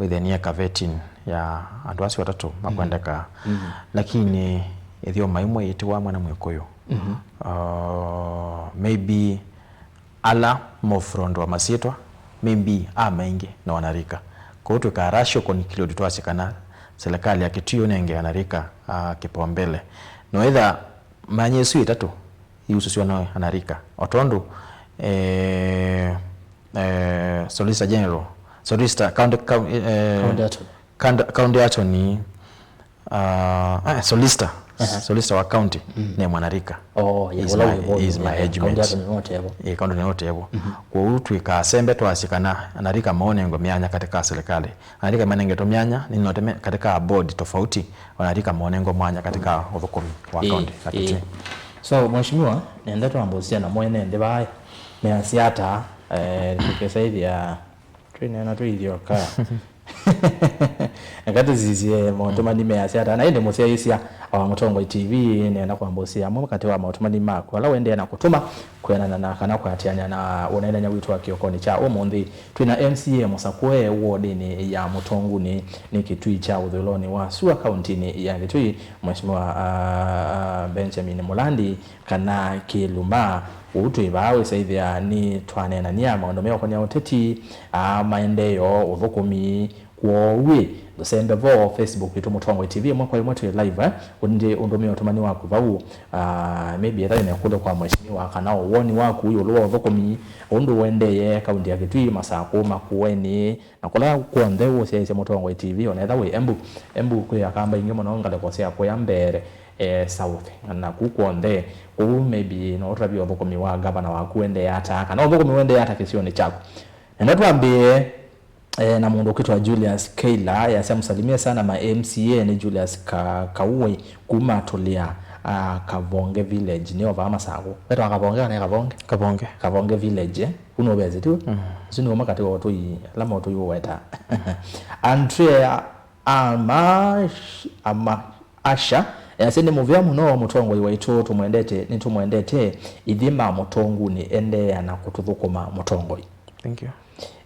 wĩthĩe nĩ eka vetting ya andũ asu atatũ makwendeka. Mm. Lakini ĩthyomo ĩmwe yĩtiwa mwana Mwĩkũyũ. Mm-hmm. Uh, maybe ala mofrondwa masyĩtwa, maybe a maingĩ na wanarika. Kwoou twĩkaa rational conclude twasye kana serikali ya Kitui ũnenge wanarika, uh, kĩpaombele. No ĩtha manya isu itatũ iusũsw'a na anarika. O tondũ, eh, eh, Solicitor General, Solicitor, County, County, eh, County Attorney. County, County Attorney, ah, ah, Solicitor, aha, Solicitor wa County, mm, nĩ mwanarika. Oh, yeah, is my, is my age mate. County Attorney no tevo. Eh, County no tevo. Mhm. Kwoou twĩkasembe twasye kana anarika monengwe myanya katika serikali. Anarika manengetwe myanya, nĩ note me-, katika board tofauti. Wanarika monengwe mwanya katika ũthũkũmi wa, ĩĩ, kaunti ya Kitui. So, Mheshimiwa, nenda twambe ũsia na mwene nthĩ vaĩ. Measya ata, eh, tũkĩsaĩthya twĩneena twĩithyoka. Eka tũsisye maũtũmani measya ata. Na ĩndĩ mũsyaĩĩsya wa Mũtongoi T V, nenda kwamba ũsia amwe katĩ wa maũtũmani maku ala ũendee na kũtũma kwĩanana na kana kũatĩanĩa na ũneenany'a witũ wa kĩokonĩ kya ũmũnthĩ. Twĩ na M C A mũsakũe wodinĩ ya Mũtongunĩ nĩ Kitui kya ũthũĩlonĩ wa sua kauntinĩ ya Kitui, Mheshimiwa, ah, ah, Benjamin Mulandi kana Kĩluma. Ũu twĩ vaa wĩsaĩthĩa nĩtwaneenany'a maũndũ meũkonĩa ũteti, ah, maendeeo, ũthũkũmi. Kwoou ĩ, ndũsembe vo Facebook itũ Mũtongoi T V ĩmwe kwa ĩmwe twĩ live, eh? Ũndĩ ũndũmĩe ũtũmani waku vau. Ah, maybe ethĩwa wĩna ĩkũlyo kwa mheshimiwa kana o woni waku ĩũlũ wa ũthũkũmi, ũndũ ũendee kaunti ya Kitui, Masakũ, Makueni, na kũla kw'onthe ũsyaĩĩsye Mũtongoi T V, ona ethĩwa wĩ Embu, Embu kwĩ akamba aingĩ mũno ngalĩko sya kũya mbee, eh, South, na kũu kw'onthe. Kũu maybe no ũtavye ũthũkũmi wa gavana waku ũendee ata, kana ũthũkũmi ũendee ata kĩsionĩ kyaku. Nenda twambĩĩe, eh, na mũndũ ũkwĩtwa Julius Keila, yasya, "Msalimie sana ma M C A, nĩ Julius Ka-, Kauwe kuma Tũlĩa, ah, Kavonge Village." Nĩ o vaa Masakũ. Wetawa Kavonge kana Kavonge? Kavonge. Kavonge Village, eh? Kũu nĩ ũvesi tu? Mm. Ũsu nĩ ũmwe katĩ wa ũtũi, ala maũtũi ũweta. Andrea Amash-, Ama-, Asha, yasya, "Nĩ mũvea mũno mũtongoi waitũ, tũmwendete, nĩtũmwendete ithyĩ ma Mũtongunĩ, endeea na kũtũthũkũma mũtongoi." Thank you.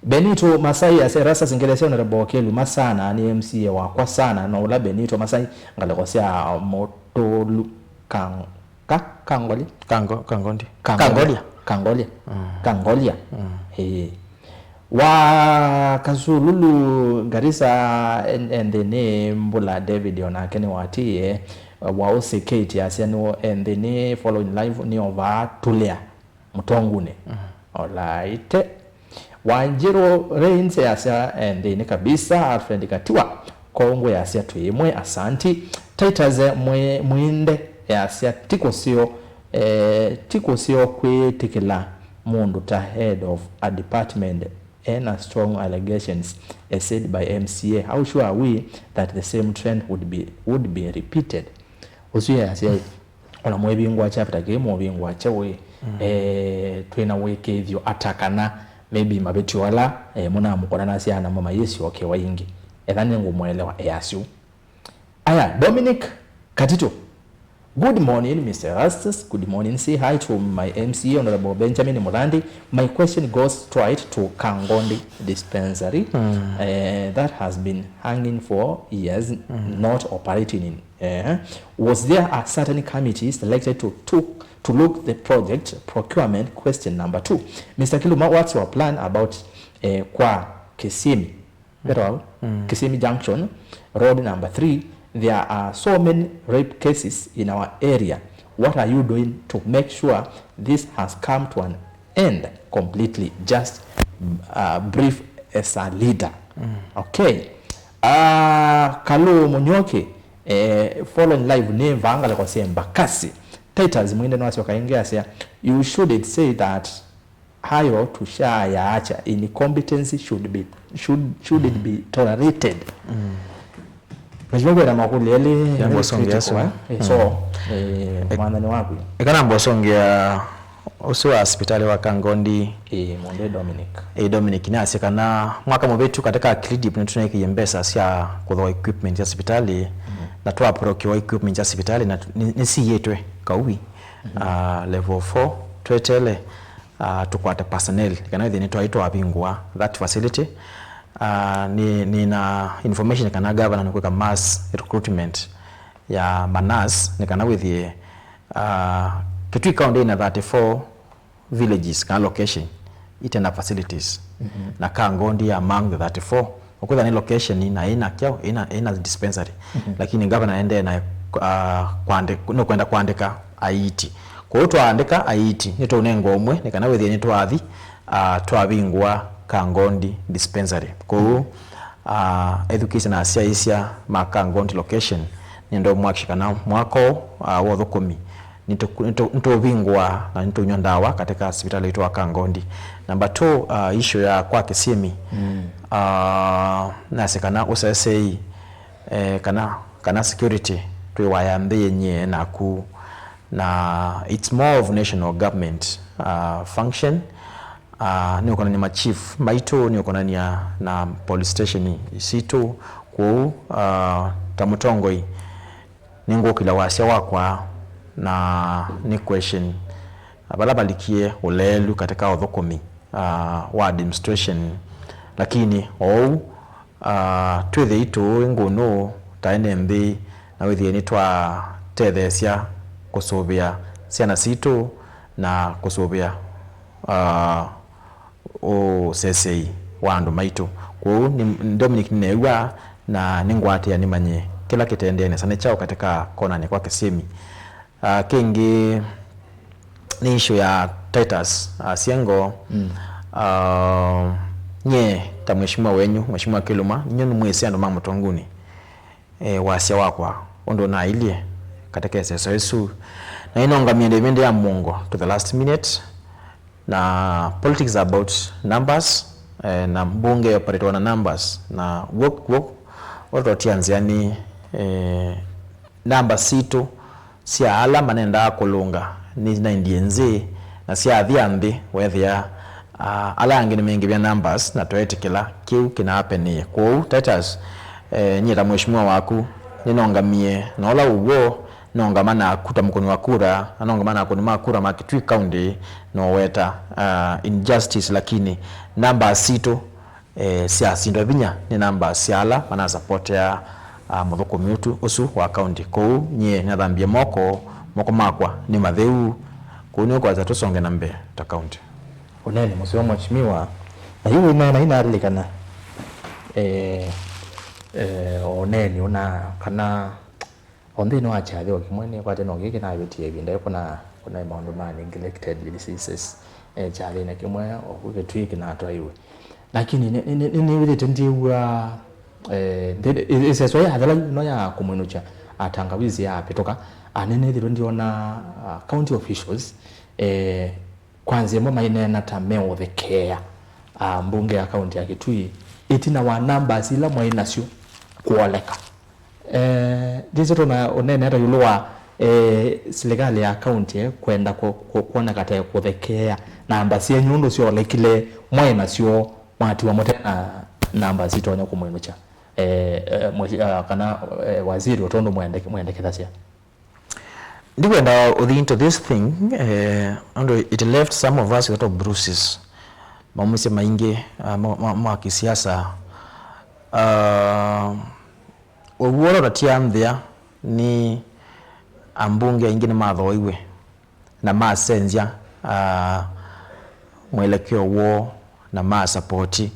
Benito Masai yasya, "Erastus Ngelesya, Honorable Kĩluma sana, nĩ M C A wakwa sana." No ũla Benito Masai, ngalĩko sya Mũtũlu Kang-, Ka-, Kangoli? Kango-, Kangondi. Kangolia. Kangolia. Kangolia. Mm. Kangolia. Mm. Ĩĩ. Wa Kasululu, Garissa, en-, enthĩ nĩ Mbula David, onake nĩwatĩĩe. Wa Ũsĩ Kate asya nĩ enthĩ nĩ following live, nĩ o vaa Tũlĩa, Mũtongunĩ. Mm. Olaite. Wanjirũ Reigns yasya, eh, nthĩnĩ kabisa. Alfred Katiwa, Kongwe yasya, "Twĩ ĩmwe, asanti." Titus, eh, Mwi-, Mwinde yasya, "Ti kũseo, eh, ti kũseo kwĩtĩkĩla mũndũ ta head of a department ena strong allegations, eh, said by M C A. How sure are we that the same trend would be, would be repeated?" Ũsu yasya, ona mwĩvingũa chapter kĩĩ mũvingũa kyeũ ĩ, Mm. Eh, twĩ na wĩkĩĩthyo ata kana maybe mavĩtyo ala, eh, mũnamũkũna nasya namo mayĩsyokewa ĩngĩ? Etha nĩngũmũelewa, e asyo. Aya, Dominic Katito. Good morning, Mister Erastus. Good morning. Say hi to my M C A, Honorable Benjamin Muthandi. My question goes straight to Kangondi Dispensary, eh, that has been hanging for years, not operating in. Eh, was there a certain committee selected to, to, to look the project procurement? Question number two. Mister Kiluma, what's your plan about, eh, kwa Kisimi? Better, mm. Kisimi Junction, road number three, there are so many rape cases in our area. What are you doing to make sure this has come to an end completely? Just, uh, brief as a leader. Mm. Okay. Uh, Kalu Munyoke, eh, following live nĩ vaa ngalĩko sya Embakasi. Titus Mwinde nĩwasyoka ĩngĩ asya, you shouldn't say that hayo tushayaacha. Incompetence should be, should, shouldn't be tolerated. Mm. Mheshimiwa, kwĩna makũlyo elĩ. Yambo songea so. Eh, so, eh, mwathani waku. Ĩkana mbosongea ũsu wa sipitali wa Kangondi. Eh, Monde Dominic. Eh, Dominic nĩasya kana mwaka mũvĩtu katika Credip nĩtũnĩkie mbesa sya kũthooa equipment ya sipitali, na twaprokiwa equipment ya sipitali na nĩ, nĩsiyĩtwe Kaui, ah, level four, twetele ah, tũkwate personnel, kana ĩthĩ nĩtwaĩ twavingũa that facility. Ah, nĩ, nĩ na information kana governor nĩkwĩka mass recruitment ya manurse, nĩ kana wĩthĩe, ah, Kitui County ĩna thirty-four villages kana location ite na facilities. Mhm. Na Kangondi among the thirty-four. Ũkwĩtha nĩ location na ĩna kyaũ, ĩna, ĩna dispensary. Mhm. Lakini governor endee na, ah, kwandĩ-, nũkwenda kwandĩka aiti. Kwoou twaandĩka aiti, nĩtũũnengwa ũmwe, nĩ kana wĩthĩe nĩtwathi, ah, twavingũa Kangondi dispensary. Kwoou, ah, ethukĩĩsya na asyaĩĩsya ma Kangondi location, nĩenda ũmwakisha kana mwaka ũũ, ah, wa ũthũkũmi, nĩtũ-, nĩtũ-, nĩtũũvingũa na nĩtũũnyw'a ndawa katika sivitali witũ wa Kangondi. Number two, uh, issue ya kwa Kisimi. Mm. Uh, nase kana ũsesei, eh, kana, kana security twĩ waya nthĩ yenyie naku, na it's more of national government, uh, function. Uh, nĩ ũkonania ma chief maitũ, nĩ ũkonania na police station sitũ, kwoou, uh, ta mũtongoi, nĩngũkĩlya wasya wakwa na nĩ question vala valikie ũleelu katika ũthũkũmi, ah, wa administration, lakini oou, ah, twĩthĩi tũĩ ngũnũ ta ene nthĩ na wĩthĩe nĩtwatetheesya kũsũvĩa syana sitũ na kũsũvĩa, ah, ũsesei wa andũ maitũ. Kwoou nĩ, Dominic nĩneew'a na nĩngwatĩĩa nĩmanye kĩla kĩtendee nesa nĩ kyaũ katika konanĩ kwa Kisimi. Ah, kĩngĩ nĩ issue ya Titus, ah, Siengo. Mm. Ah, nyie ta mheshimiwa wenyu, Mheshimiwa Kiluma, nyie nĩmwĩsĩ andũ ma Mũtonguni, eh, wasya wakwa ũndũ ũnailye katika ĩseso ĩsu. Na ĩnongamie ndĩvĩndĩ ya mũongo to the last minute. Na politics are about numbers, eh, na mbunge ĩoperatwa na numbers, na w'o, w'o, ũtotia nzĩa nĩ, eh, namba sitũ sya ala manendaa kũlũnga nĩnaendie nzĩ, na syathi nthĩ, weethĩa, ah, ala angĩ nĩmeingĩvya numbers, na tweetĩkĩla kĩu kĩnaapenĩe. Kwoou, Titus, eh, nyie ta mheshimiwa waku, nĩnongamie na ũla ũw'o, nongama naku ta mũkũni wa kura, na nongama na akũni ma kura ma Kitui County, noweta, ah, injustice, lakini namba sitũ, eh, syasindwa vinya nĩ namba sya ala manasapotea, ah, mũthũkũmi ũtu, ũsu wa county. Kwoou nyie nĩnathambie moko, moko makwa nĩ matheu. Kwoou nĩũkwata tũsonge na mbee ta county. Ũneeni mũseo, Mheshimiwa. Na yu wĩneena, inalilikana, eh, eh, ũneeni ũna kana o nthĩnĩ wa kyathĩo kĩmwe nĩkwate no kĩĩ kĩnavĩtie ĩvinda yĩkũna, kũna maũndũ ma neglected diseases, eh, kyathĩnĩ kĩmwe oku Kitui kĩnatwaiwe. Lakini nĩ, nĩ, nĩ, nĩnĩwĩthĩte ndyĩw'a, eh, nthĩ-, ĩ-, ĩseso ya thela yu no ya kũmwĩnũkya atangawizi ya apĩtũka, a, nĩnĩthĩtwe ndyona, ah, county officials, eh, kwa nzĩa ĩmwe maineena ta meũthekeea, ah, mbunge ya kaunti ya Kitui ĩtina wa numbers ila mwaĩ nasyo kũoleka. Eh, ndĩsĩ tũna ũnene ata ĩũlũ wa Eh, silikalĩ ya kaunti, eh, kwenda kũ-, kũ-, kwoneka ta ĩkũthekeea namba syenyu ũndũ syoolekile mwaĩ nasyo, mwatiwa mũte na namba sitonya kũmwĩnũkya, eh, eh, mweshi-, ah, kana, eh, waziri, o tondũ mwende-, mwendekethasya? Ndikwenda ũthi into this thing, eh, nũndũ it left some of us with a lot of bruises. Maumisye maingĩ, ah, ma, ma, ma kisiasa. Ah, ũw'o ũla ũtatia nthĩa nĩ ambunge aingĩ nĩmathooiwe na masenzya, ah, mwelekeo woo na masapoti,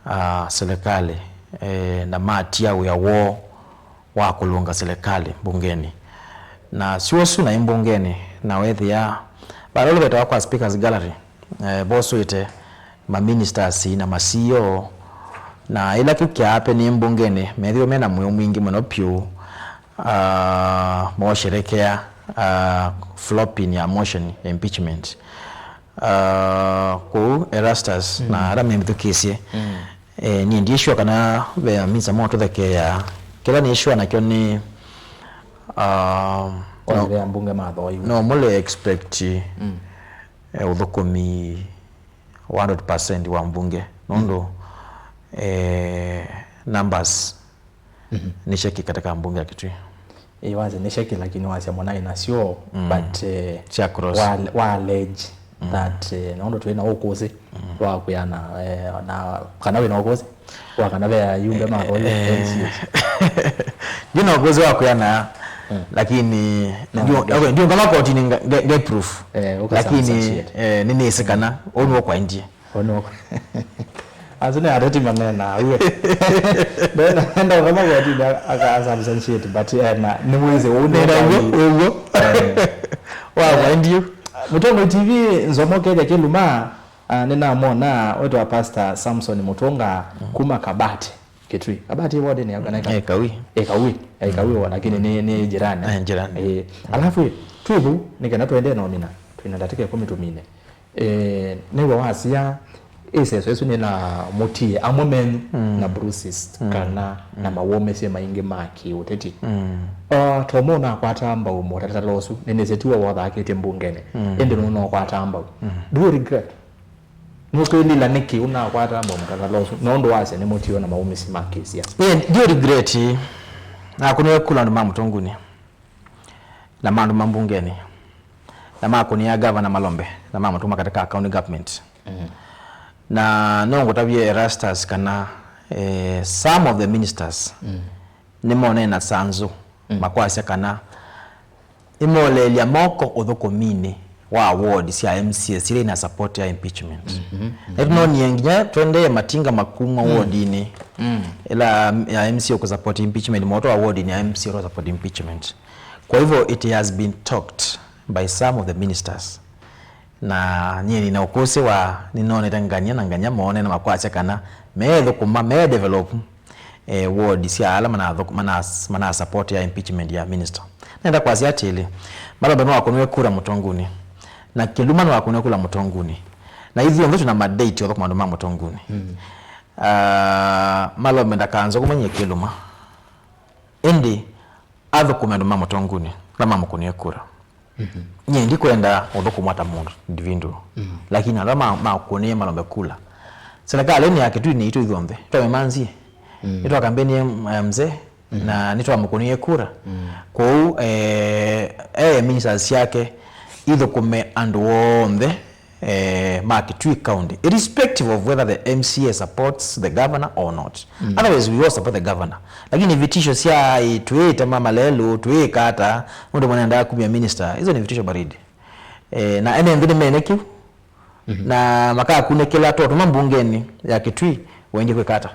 ah, silikalĩ, eh, na matia wĩa woo wa kũlũnga silikalĩ mbungenĩ. Na sio ũsu naĩ mbungenĩ, na wethĩa vala ũla vetawa kwa speakers gallery, eh, vosũĩte ma ministers na ma C E O, na ĩla kĩu kĩaape nĩ mbungenĩ, methĩwe mena mwĩũ mwingĩ mũno pyũ, ah, moosherekea, ah, flopping ya motion ya impeachment. Ah, kwoou Erastus na ala memĩthukĩĩsye, eh, niĩ ndiĩsua kana ve minista motũthekeea. Kĩla nĩsua nakyo nĩ, ah, no, Othĩthĩa mbunge mathooiwe. No mũle expect, eh, ũthũkũmi one hundred percent wa mbunge, nũndũ, eh, numbers nĩ shaky katika mbunge ya Kitui. Ĩĩ, wasya nĩ shaky, lakini wasya mũnaĩ nasyo, but, eh, sya cross, wa, wa allege that, eh, nũndũ twĩ na ũkũsĩ wa kwĩana, eh, na kana wĩ na ũkũsĩ wa kana ve ayumbe mathooiwe, eh, M C As. Ndina ũkũsĩ wa kwĩana, lakini ndiũngama kotini nge, nge proof. Eh, lakini, eh, nĩnĩsĩ kana ũu nĩw'o kwaendie. Ono. Asu nĩ ateti maneenaa we. Ndenda, ndenda ũthoma kotini aka substantiate, but, eh, na nĩwĩsĩ ũu nĩ ũguo. Wa, eh, wa ndio. Mũtongoi T V nzomo Kenya Kĩluma, ah, nĩnamwona wetwa Pastor Samson Mũtũnga kuma Kabati, Kitui. Kabati ward nĩ ya kana? Eh, Kawi. Eh, Kawi. Eh, Kawi ward, lakini nĩ, nĩ jirani. Eh, jirani. Eh, alafu, twĩ vu, nĩ kana twende nomina. Twĩna ndatĩka ĩkũmi tũmine. Eh, nĩw'o wasya, ĩseso ĩsu nĩla mũtie amwe menyu na bruises kana na mawũmĩsye maingĩ ma kĩũteti. O, Tom ũnakwataa mbau mũtalatala ũsu, nĩnĩsĩ tiwe wothaakĩtye mbungenĩ, ĩndĩ nũnokwataa mbau. Do you regret? Nũkwĩlila nĩkĩ ũnakwataa mbau mũtalatala ũsu? Nũndũ wasya nĩmũtiwe na mawũmĩsye ma kĩsiasa. Yeah, do you regret? Nakũnĩwe kula andũ ma Mũtũngunĩ. Na mandũ ma mbungenĩ, na makũnĩa gavana malombe, na mamũtũma katika county government. Na no ngũtavye Erastus kana, eh, some of the ministers nĩmonene na sanzu, makwasya kana imoleelya moko ũthũkũminĩ wa ward sya M C As ila ina support ya impeachment. Na nĩtũnonie nginya twendee matinga makumwa wardinĩ ila ya M C A ũkũsupport impeachment, moto wa wardinĩ ya M C A ũtasupport impeachment. Kwa hivyo, it has been talked by some of the ministers. Na nyie nina ũkũsĩ wa, ninonete ngany'a na ngany'a moone na makwasya kana meethũkũma, me develop, eh, ward sya ala manathũk-, manas-, mana support ya impeachment ya minister. Nenda kwasya atĩlĩ, Malombe nĩwakũnĩwe kura Mũtũngunĩ. Na Kĩluma nĩwakũnĩwe kura Mũtũngunĩ. Na ithyonthe twĩna madate ũthũkũma andũ ma Mũtũngunĩ. Ah, Malombe ndakanzũkũme nyie Kĩluma. Ĩndĩ athũkũme andũ ma Mũtũngunĩ, ala mamũkũnĩe kura. Nyie ndikwenda ũthũkũmwa ta mũndũ individual. Lakini ala ma, makũnĩe Malombe kula. Serikali nĩ ya Kitui nĩ itũ ithyonthe. Twamĩmanzie. Nĩtwakambenie, eh, mzee, na nĩtwamũkũnĩe kura. Kwoou, eh, eh, ministers syake ithũkũme andũ onthe eh, ma Kitui County, irrespective of whether the M C A supports the governor or not. Otherwise, we all support the governor. Lakini vitisho sya, "Ĩ, twĩĩte mama lelũ, twĩĩka ata, nũndũ mwenendaa kumya minister," hizo ni vitisho baridi. Eh, na ene nthĩ nĩmene kĩu, na makakunĩkĩla twatũma mbungenĩ ya Kitui, wendie kwĩka ata?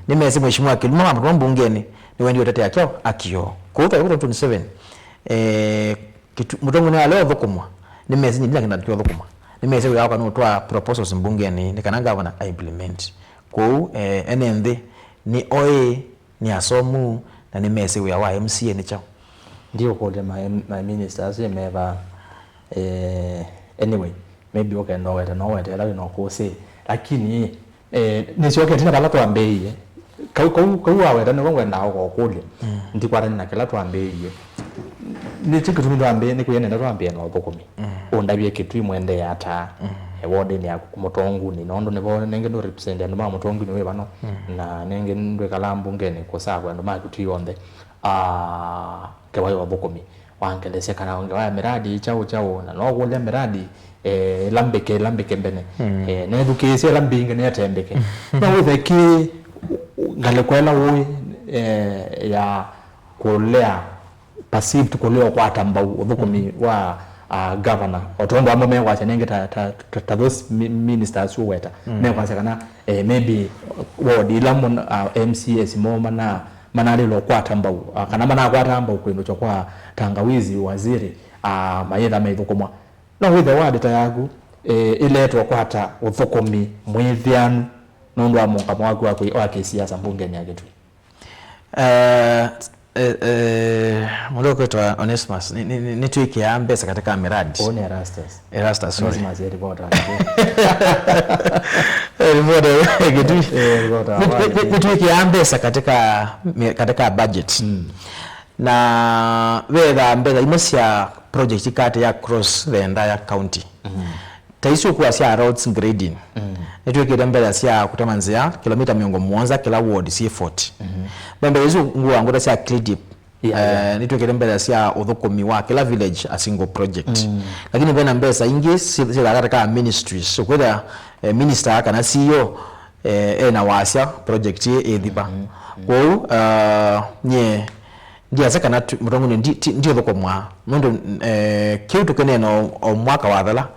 Nĩmesĩ Mheshimiwa Kĩluma wamũtũma mbungenĩ, nĩwendie ũtetea kyaũ? Akio. Kũu twaĩ twenty twenty-seven, eh, Kitu-, Mũtũngunĩ ala ũthũkũmwa, nĩmesĩ nyie ndina kĩndũ kĩũthũkũma. Nĩmesĩ wĩa wakwa nũtwaa proposals mbungenĩ nĩ kana governor a implement. Kwoou, eh, ene nthĩ nĩ oĩ, nĩ asomu, na nĩmesĩ wĩa wa M C A nĩ kyaũ. Ndiũkũlya my, my ministers meva, eh, anyway, maybe ũkenda ũwete, no ũwete ĩla wĩna ũkũsĩ. Lakini, Eh, nĩsyokete na vala twambĩĩie. Kau, kau, kau waweta nĩko ngwendaa ũkokũlya. Ndikwatany'a na kĩla twambĩĩie. Nĩ kyo kĩtumi twambĩe, nĩ kwĩanenda twambĩe na ũthũkũmi. Ũndavye Kitui mwendee ata, e, wodinĩ yaku Mũtongunĩ, nũndũ nĩvo nengĩ nũ represent andũ ma Mũtongunĩ wĩ vano, na nengĩ ndwĩkalaa mbungenĩ kũsakwa andũ ma Kitui onthe. Ah, ngewa ya ũthũkũmi. Wangelesya kana ngewa ya miradi kyaũ kyaũ, na no kũlya miradi, eh, ĩla mbĩke, ĩla mbĩke mbene. Eh, nethukĩĩsye ĩla mbinge nĩete mbĩke. No wĩthe kĩ ngalĩko ĩla ũĩ, eh, ya kũlea perceived kũlea ũkwata mbau ũthũkũmi wa, uh, governor. O tondũ amwe mekwasya nengĩ ta, ta, ta, ta those mi-, ministers ũweta. Mekwasya kana, eh, maybe ward ila mũn-, uh, M C As moo mana-, manalĩlwa ũkwata mbau, uh, kana manakwata mbau kwĩndũkya kwa tangawizi, waziri, uh, mayĩtha maithũkũmwa. No wĩthe ward ta yaku, eh, ĩletwa kwata ũthũkũmi mwĩthĩanu nũndũ wa mũũngamo waku wa kwĩ-, wa kĩsiasa mbungenĩ ya Kitui. Eh, eh, eh, mũndũ ũkwĩtwa Onesmus, nĩ, nĩ, nĩ, nĩtwĩkĩaa mbesa katika miradi. Ũũ nĩ Erastus. Erastus, sorry. Onesmus, eh, reporter wa Kitui. Eh, reporter wa Kitui. Eh, reporter wa Nĩ, nĩ, Kitui. Nĩtwĩkĩaa mbesa katika, mi-, katika budget. Na vetha mbesa imwe sya project ikate ya cross the entire county. Ta isu ũkua sya roads grading, nĩtwĩkĩte mbesa sya kũtema nzĩa kilomita mĩongo mũonza kĩla ward syĩ forty. Ve mbesa isu ngũa ngũta sya CLDIP, yeah, eh, nĩtwĩkĩte mbesa sya ũthũkũmi wa kĩla village a single project. Lakini vena mbesa ingĩ syĩ-, syĩthaa katika ministries. So kwĩthĩa, eh, minister kana C E O, eh, ena wasya project ĩ ĩthiva. Kwoou, eh, nyie ndiasya kana tu-, Mũtongunĩ ndi-, ti-, ndiũthũkũmwa, nũndũ, eh, kĩu tũkĩneena o, o mwaka wathela,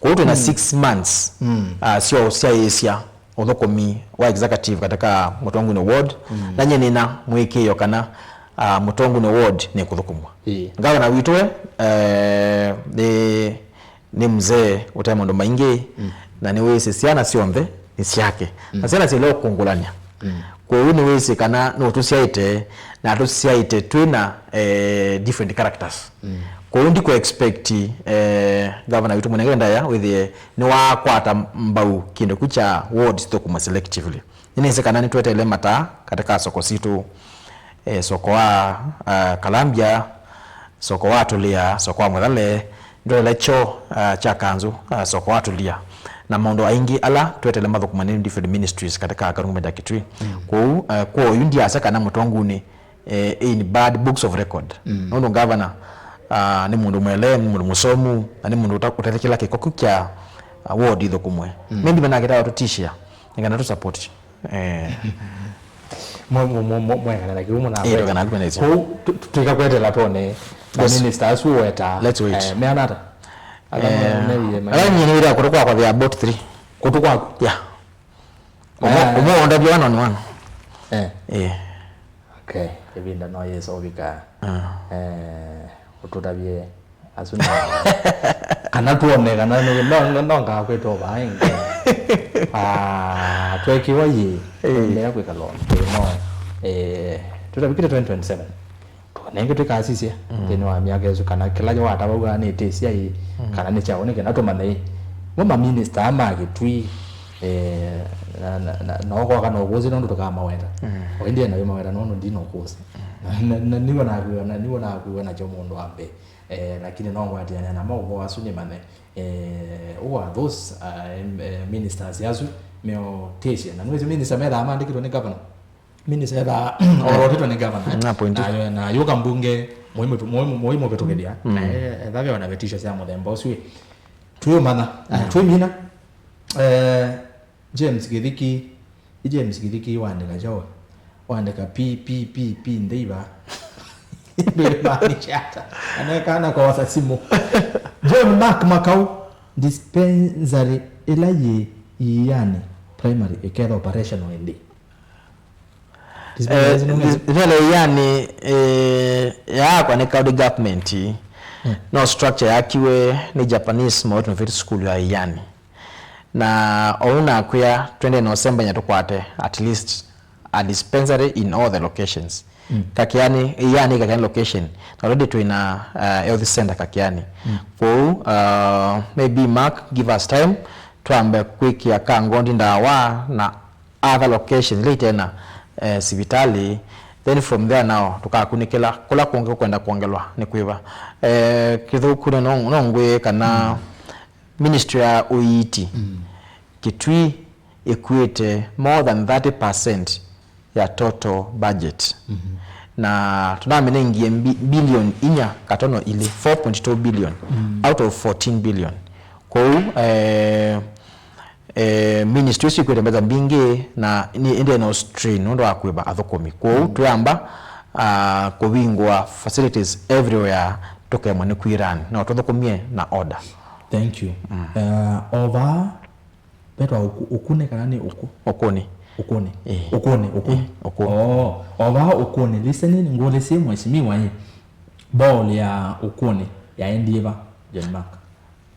kwoou twĩna six months, ah, syo syaĩĩsya ũthũkũmi wa executive katika Mũtongunĩ ward, na nyie nĩna mũĩkĩĩo kana, ah, Mũtongunĩ ward nĩkũthũkũmwa. Ĩĩ. Ngavana witũ we, eh, nĩ nĩ mzee ũte maũndũ maingĩ, na nĩwĩsĩ syana syonthe nĩ syake. Na syana syaĩle ũkũngũlany'a. Kwoou nĩwĩsĩ kana nũtũsyaĩte, na tũsyaĩte twĩna, eh, different characters. Kwoou ndikũ expect, eh, governor witũ mũnenge ndaĩa wĩthĩe nĩwakwata mbau kĩndũ kĩu kya ward sithũkũmwe selectively. Nĩnĩsĩ kana nĩtweteele mataa katika soko sitũ, eh, soko wa, ah, Kalambia, soko wa Tũlĩa, soko wa Mũthale, nĩtweteele kyoo, ah, kya kanzũ, ah, soko wa Tũlĩa, na maũndũ aingĩ ala tweteele mathũkũmwe nĩ different ministries katika government ya Kitui. Kwoou, eh, kwoou ndiasya kana Mũtongunĩ, eh, in bad books of record. Nũndũ governor, ah, nĩ mũndũ mwele, nĩ mũndũ mũsomu, na nĩ mũndũ ũta-, ũtethe kĩla kĩko kĩu kya, ah, ward ithũkũmwe. Maybe manakĩtaa tũtishia, nĩ kana tũ support. Eh. Mwe-, mwe-, mwe-, mwe-, mwekana na kĩu mũna. Eh, twekana na kĩu. Kũu tu-, tu-, twĩka kwetela tone na minister asu weta. Let's wait. Eh, meana ata? Ala, eh, me-, me-, me-, ala nyie nĩwĩra kũtũ kwakwa they are about three. Kũtũ kwaku? Yeah. Ũmwe, eh, ũmwe ũndavya one on one. Eh. Eh. Okay, ĩvinda no yĩsa ũvika. Ah. Eh, ũtũtavye asu nĩ kana tuone kana no, no, no ngakwĩtwa vaĩ. Ah, twekiwa yĩ. Eh. Endelea kwĩka loan. Eh, no. Eh, tũtavikĩte twenty twenty-seven. Tũkanenge twĩkasisye nthĩnĩ wa myaka ĩsu kana kĩla yo watavaw'a nĩ tĩsya ĩ, kana nĩ kyaũ, nĩ kana tũmanye ĩ. Mo maminista ma Kĩtui, eh, na, na, na, na okoka na ũkũsĩ nũndũ tũkamaweta. O ĩndĩ ena wĩmaweta nũndũ ndina ũkũsĩ. Na, na, na nĩw'o nakwĩwa, na nĩw'o nakwĩwa nakyo mũndũ wa mbee. Eh, lakini no ngwatĩanĩa namo ũvoo asu nĩmanye. Eh, who are those, uh, em-, eh, ministers asu meotĩsye? Na nĩwĩsĩ minister methaa maandĩkĩtwe nĩ governor. Minister ethaa orotĩtwe nĩ governor. Na point. Na yo, na yũka mbunge, mũimũ-, mũimũ-, mũimũvĩtũkĩthya. Na e-, etha ve ona vetisho sya mũthemba ũsu ĩ. Twĩũmanya, twĩmina. Eh, James Gĩthiki, i James Gĩthiki waandĩka kyaũ? Waandĩka pi, pi, pi, pi, ndĩiva. Ndwĩmaanisha ata? Anekana kosa simũ. John Mark Makau, dispensary ĩla yĩ Iiani Primary ĩketha operational ĩndĩ? Eh, dispensary ĩno nĩ- dis-, dispensary Iiani, eh, yaakwa nĩ county government. No structure yakiwe nĩ Japanese Mount Olivet School ya Iiani. Na ou nakwĩa twende Nosemba nya tũkwate at least a dispensary in all the locations. Kakiani, Iiani Kakiani location. Na already twĩna, uh, health center Kakiani. Kwoou, uh, maybe Mark, give us time, twambe kwĩkĩa Kangondi ndawa na other locations ila itena, eh, sivitali. Then from there now, tũkakunĩkĩla kũla kũngĩ kũkwenda kwongelwa nĩ kwĩva. Eh, kĩthũku no, no ngwĩe kana ministry ya ũiiti, Kitui ĩkuĩte more than thirty percent ya total budget. Na tũnamĩnengie mbi-, billion inya katono ilĩ, four point two billion out of fourteen billion. Kwoou, eh, eh, ministry isu ikwĩte mbesa mbingĩ na nĩ, ĩndĩ no strain nũndũ wa kwĩva athũkũmi. Kwoou twĩamba, ah, kũvingũa facilities everywhere, tũkemwa nĩ kwĩran no tũthũkũmie na order. Thank you. Uh, ova Petwa ũku-, ũkũnĩ kana nĩ ũkũ? Ũkũnĩ. Ũkũnĩ. Ĩĩ. Ũkũnĩ, ũkũ. Ĩĩ, ũkũ. Oo, o vaa ũkũnĩ. Listening, ngũlĩsye mheshimiwa ĩ, ball ya ũkũnĩ yaendie va, John Mark?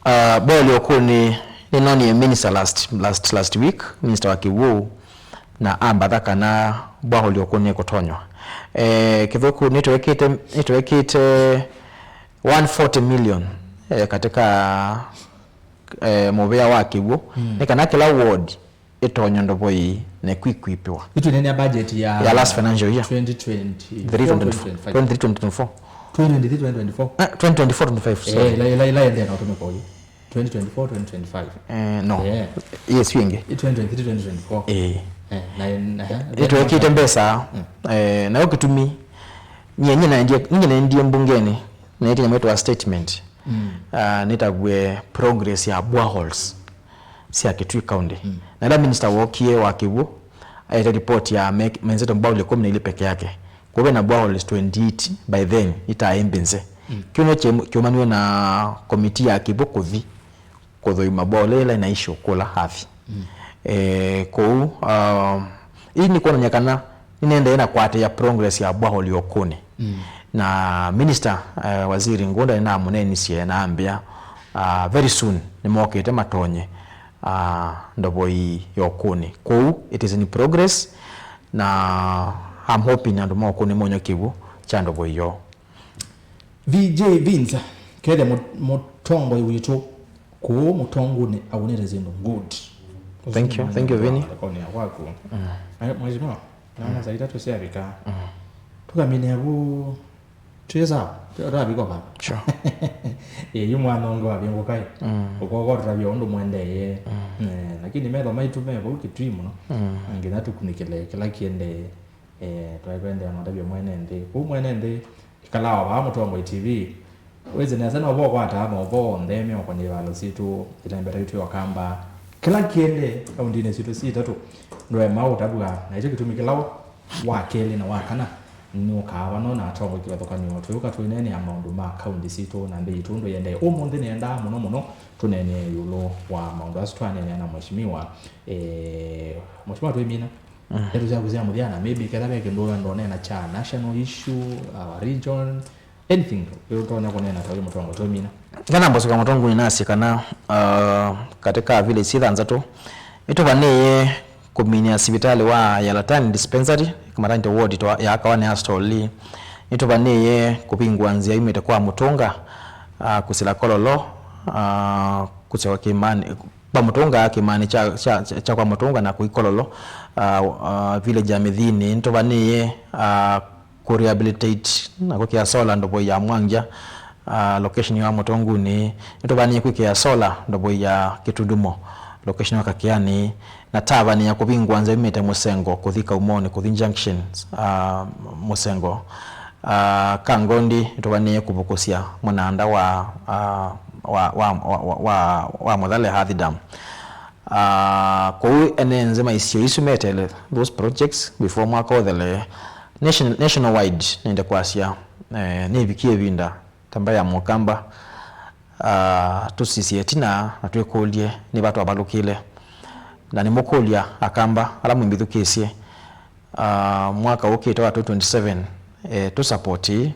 Ah, ball ya ũkũnĩ nĩnonie minister last, last, last week, minister wa kĩw'ũ, na ambatha kana borehole ya ũkũnĩ nĩkũtonywa. Eh, kĩthũku nĩtwekĩte, nĩtwekĩte one forty million, eh, katika eh, mũvĩa wa kĩw'ũ, nĩ kana kĩla ward ĩtonye ndovo ĩĩ na ĩkwĩkwĩpĩwa. Ĩtwĩneenea budget ya ya last financial year. Twenty twenty-four, twenty twenty-five. Twenty twenty-four. Twenty twenty-three, twenty twenty-four. Eh, twenty twenty-four, twenty-five, sorry. Eh, ila, ila, ila ĩendee na ũtũmĩko ũyũ. Twenty twenty-four, twenty twenty-five. Eh, no. Eh. Yes, ĩngĩ. Ĩ twenty twenty-three, twenty twenty-four. Eh. Eh, na, na, eh, nĩtwekĩte mbesa, eh, nayo kĩtumi, nyie, nyie naendie, nyie naendie mbungenĩ, na ĩtĩ nyamũ ĩtwa statement. Ah, nĩtavw'e progress ya boreholes sya Kitui County. Na ĩla minister wookie wa kĩw'ũ, aete report ya me-, menzetwe borehole ĩkũmi na ilĩ peke yake. Kũu ve na boreholes twenty-eight by then, itaĩ mbĩnze. Kĩu nĩkyo kĩu-, kĩũmaniwe na komiti ya kĩw'ũ kũthi kũthũima borehole ĩla ĩna issue kũla athi. Eh, kũu, ah, ii nĩ kwonany'a kana nĩnendee na kũatĩĩa progress ya borehole ya ũkũnĩ. Na minister, eh, Waziri Ngunda nĩnamũnenisye na ambĩa, ah, very soon nĩmokĩte matonye, ah, ndovo ii ya ũkũnĩ. Kwoou, it is in progress, na I'm hoping andũ ma ũkũnĩ monywa kĩw'ũ kya ndovo ii yoo. V J Vince, kethĩa mũ-, mũtongoi witũ kũũ mũtongunĩ aunĩte syĩndũ good. Thank you, thank you, Vinny. Ndekonĩ ya kwaku. Eh, mheshimiwa, naona saa itatũ syavika. Tũkaminĩa vu, twĩ sawa? Tũ-, twavika vava? Sure. Ĩ, yu mwana ũngĩ wavingũka ĩ. Ũkoko tũtavya ũndũ mwendeeye. Eh, lakini metho maitũ me vau Kitui mũno. Na nginya tũkunĩkĩle kĩla kĩendee. Eh, twaĩ twendea na ũtavya mwene nthĩ. Kũu mwene nthĩ, ĩkalaa o vaa Mũtongoi T V. Wĩsĩ nesa no vo ũkwataa maũvoo onthe meũkonye ivalo sitũ, ĩtembeta itũ ya Ũkamba. Kĩla kĩendee kauntinĩ sitũ si itatũ, ndũema ũtavw'a, na ĩkyo kĩtumi kĩla wa kelĩ na wa kana nĩũkaa vano na atongoi kĩvathũkany'o. Twĩũka tũineenea maũndũ ma kaunti sitũ na nthĩ itũ ũndũ ĩendee. Ũmũnthĩ nĩendaa mũno mũno tũneenee ĩũlũ wa maũndũ asu twaneenea na mheshimiwa, eh, Mheshimiwa Twĩmina. Ndeto syaku sya mũthya, na maybe ketha ve kĩndũ wenda ũneena kya national issue, our region, anything ũtonya kũneena ta wĩ mũtongoi Twĩmina. Kana mboseka mũtongu nĩnasye kana, uh, katika village si thanthatũ, nĩtũvanĩĩe kũminĩa sivitalĩ wa Yalatani dispensary, maternity ward twa-, yaakawa nĩ Astor Lee. Nĩtũvanĩĩe kũvingũa nzĩa yumĩte kwa Mũtũnga, uh, kũsila Kololo, uh, kũsyoka Kĩmani, kwa Mũtũnga kĩmanĩ kya, kya, kya, kya kwa Mũtũnga na kũi Kololo, uh, uh, village ya Mĩthini. Nĩtũvanĩĩe, uh, kũ rehabilitate na kwĩkĩa solar ndovo ya Mwangya, uh, location ya Mũtongunĩ. Nĩtũvanĩĩe kwĩkĩa solar ndovo ya Kĩtundumo, location ya Kakeani. Na tavanĩĩa kũvingũa nzĩa yumĩte Mũsengo kũthi Kaumonĩ, kũthi junction, uh, Mũsengo. Ah, Kangondi, nĩtũvanĩĩe kũvũkũsya mũnanda wa, ah, wa, wa Mũthale Earth Dam. Ah, kwoou ene nzĩ ma isio isu meteele those projects before mwaka ũthele. Nation-, national wide, nĩende kwasya, eh, nĩvikie ĩvinda ta mbaĩ ya Mũkamba, ah, tũsisye ĩtina na twĩkũlye nĩ va twavalũkĩle. Na nĩmũkũlya Akamba ala mwĩmbĩthukĩĩsye, ah, mwaka ũkĩte wa twenty twenty-seven, eh, tũsapoti,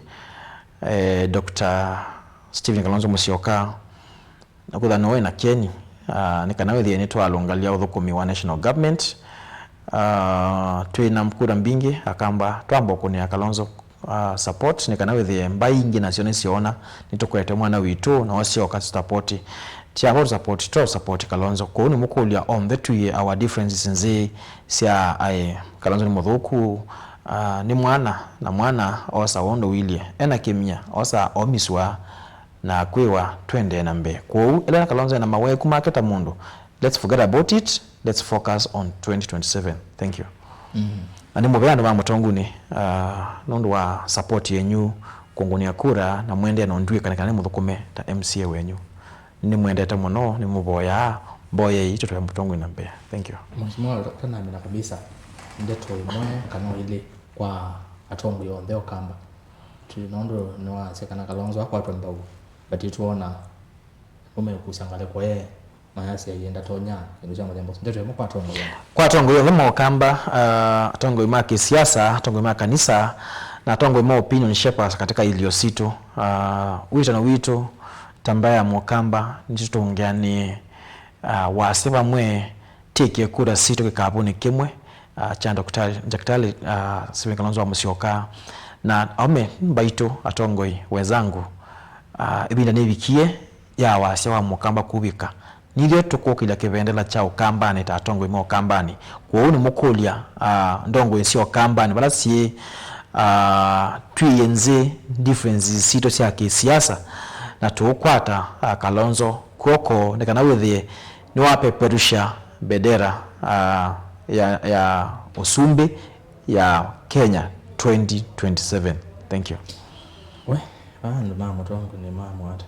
eh, Doctor Stephen Kalonzo Musyoka, na kwĩthwa nĩwe na kyeni, ah, nĩ kana wĩthĩe nĩtwalũngalya ũthũkũmi wa national government. Ah, twĩ na kura mbingĩ, Akamba twamba ũkũnĩa Kalonzo, ah, support, nĩ kana wĩthĩe mbaĩ ingĩ nasyo nĩsyoona nĩtũkwete mwana witũ, na wasyoka tũsapoti. Ti avo tũsapoti, twa support Kalonzo. Kwoou nĩmũkũlya onthe twie our differences nzĩ sya aĩ, Kalonzo nĩ mũthũku, Ah, nĩ mwana, na mwana oosa ũndũ ũilye. Ena kĩmya, oosa omiswa na kwĩwa twendee na mbee. Kwoou, ĩla Kalonzo ena maweku make ta mũndũ, let's forget about it, let's focus on twenty twenty-seven. Thank you. Mm. Na nĩ mũvea andũ ma Mũtongunĩ, ah, nũndũ wa support yenyu kũngũnĩa kura na mwendee na ũndw'ĩka nĩ kana nĩmũthũkũme ta M C A wenyu. Nĩmwendete mũno, nĩmũvoyaa, mboyei tũtwae Mũtongunĩ na mbee. Thank you. Mheshimiwa, ũtanamina kabisa ndeto ĩmwe kana ilĩ kwa atongoi onthe Ũkamba. Tũ-, nũndũ nĩwasya kana Kalonzo akwatwe mbau, but nĩtwona nĩmekusya ngalĩko ye, mayasya iĩ ndatonya kĩndũ kya mũthemba ũsu. Ndeto ĩmwe kwa atongoi onthe. Kwa atongoi onthe ma Ũkamba, ah, atongoi ma kĩsiasa, atongoi ma kanisa, na atongoi ma opinion shapers katika ilio situ. Ah, wĩtano witũ ta mbaĩ ya Mũkamba nĩtũtũngĩanĩe, ah, wasya vamwe, twĩkĩe kura sitũ kĩkavũnĩ kĩmwe, ah, kya Daktari, Daktari, ah, Stephen Kalonzo wa Musyoka, na aũme mbaitũ, atongoi wenzangu, ah, ĩvinda nĩvikie ya wasya wa Mũkamba kuvika. Nithyĩ tũkũkĩlya kĩvendela kya Ũkambanĩ ta atongoi ma Ũkambanĩ. Kwoou nĩmũkũlya, ah, ndongoi sya Ũkambanĩ vala syĩ, ah, twĩe nzĩ differences sitũ sya kĩsiasa, na tũũkwata, ah, Kalonzo kw'oko nĩ kana wĩthĩe nĩwapeperusha bendera, ah, ya, ya ũsumbĩ ya Kenya twenty twenty-seven. Thank you. We, aa andũ ma Mũtongunĩ ma mwata.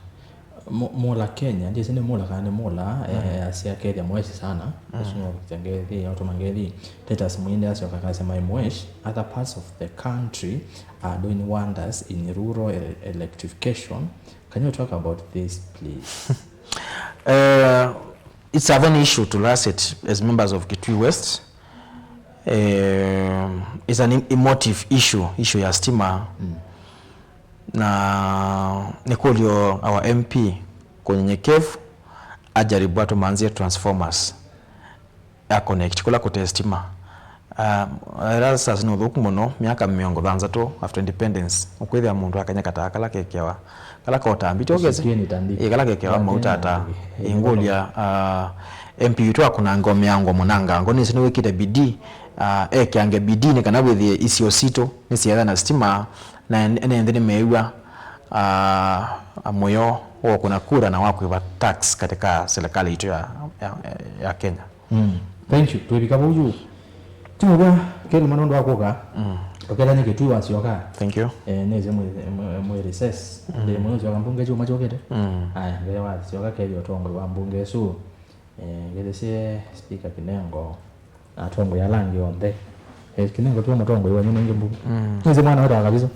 Mu-, mula Kenya, ndiĩsĩ nĩ mula kana nĩ mula, eh, asya Kenya mweshi sana. Ũsu no kũkita ngethi, ũtũma ngethi. Titus Mwinde asyoka akasya, "My mwesh, other parts of the country are doing wonders in rural e-, electrification." Can you talk about this, please? Uh, it's a very issue to us at, as members of Kitui West. Um, it's an em-, emotive issue, issue ya stima. Mm. Na nĩkũlyo our M P kwa unyenyekevu ajaribu atũmanzie transformers ya connect kũla kũte stima. Ah, ĩla sasa nĩ ũthũku mũno, myaka mĩongo thanthatũ after independence, ũkwĩthĩa mũndũ akanyaka taa kala kekewa, kala kota mbiti, ũkesi? Ĩĩ, kala kekewa mauta ata. Ĩĩ, ngũlya, ah, M P witũ akũnanga mĩango mũnangango, nĩsĩ nĩwĩkĩte bidii, ah, ekeange bidii nĩ kana wĩthĩe isio sitũ nĩsyeethĩa na stima, na en-, ene nthĩ nĩmeew'a, ah, mũyo wa kũna kura na wa kwĩva tax katika serikali itũ ya, ya, ya Kenya. Mm. Thank you. Twĩvika vau yu. Ti mũvea, kelima nũndũ wa kũka. Mm. Ũkethany'e Kitui wasyoka. Thank you. Eh, nĩsĩ mwĩ, mwĩ, mwĩ recess. Mm. Ndĩ mũno syoka mbunge chuma chokete. Mm. Aya, ngele wasyoka kethi ũtongoi wa mbunge ĩsu. Eh, ngele sie speaker Kinengo. Na atongoi ala angĩ onthe. Eh, Kinengo tu mũtongoi wenyu nĩngĩ mbunge. Mm. Nĩsĩ mwana wĩtawa Kaviso.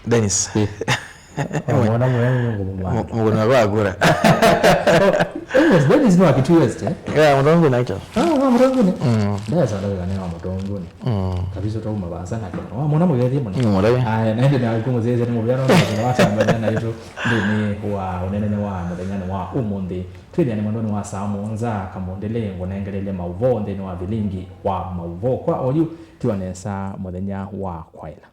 Dennis. Eh. Mwana mwe nĩ ngũmũ mwana. Mũgũnda wa kura. Oh, yes, Dennis no Kitui West, eh? Yeah, Mũtongunĩ actually. Ah, wa Mũtongunĩ. Mm. Ndesa ndawĩka nĩ wa Mũtongunĩ. Mm. Kabisa twauma vasa na kĩno. Wa mwana mũgethi mũno. Nĩ mũrei. Aya, na ĩndĩ na kũmũzeze nĩ mũvea no na watambania na itũ. Nthĩnĩ wa ũnenene wa mũthenyanĩ wa ũmũnthĩ. Twĩthĩane mwendonĩ wa saa mũonza kamũndĩlĩ ngũnengelele maũvoo nthĩnĩ wa vilingi wa maũvoo. Kwa oyu, tiwa nesa mũthenya wa kwaĩla.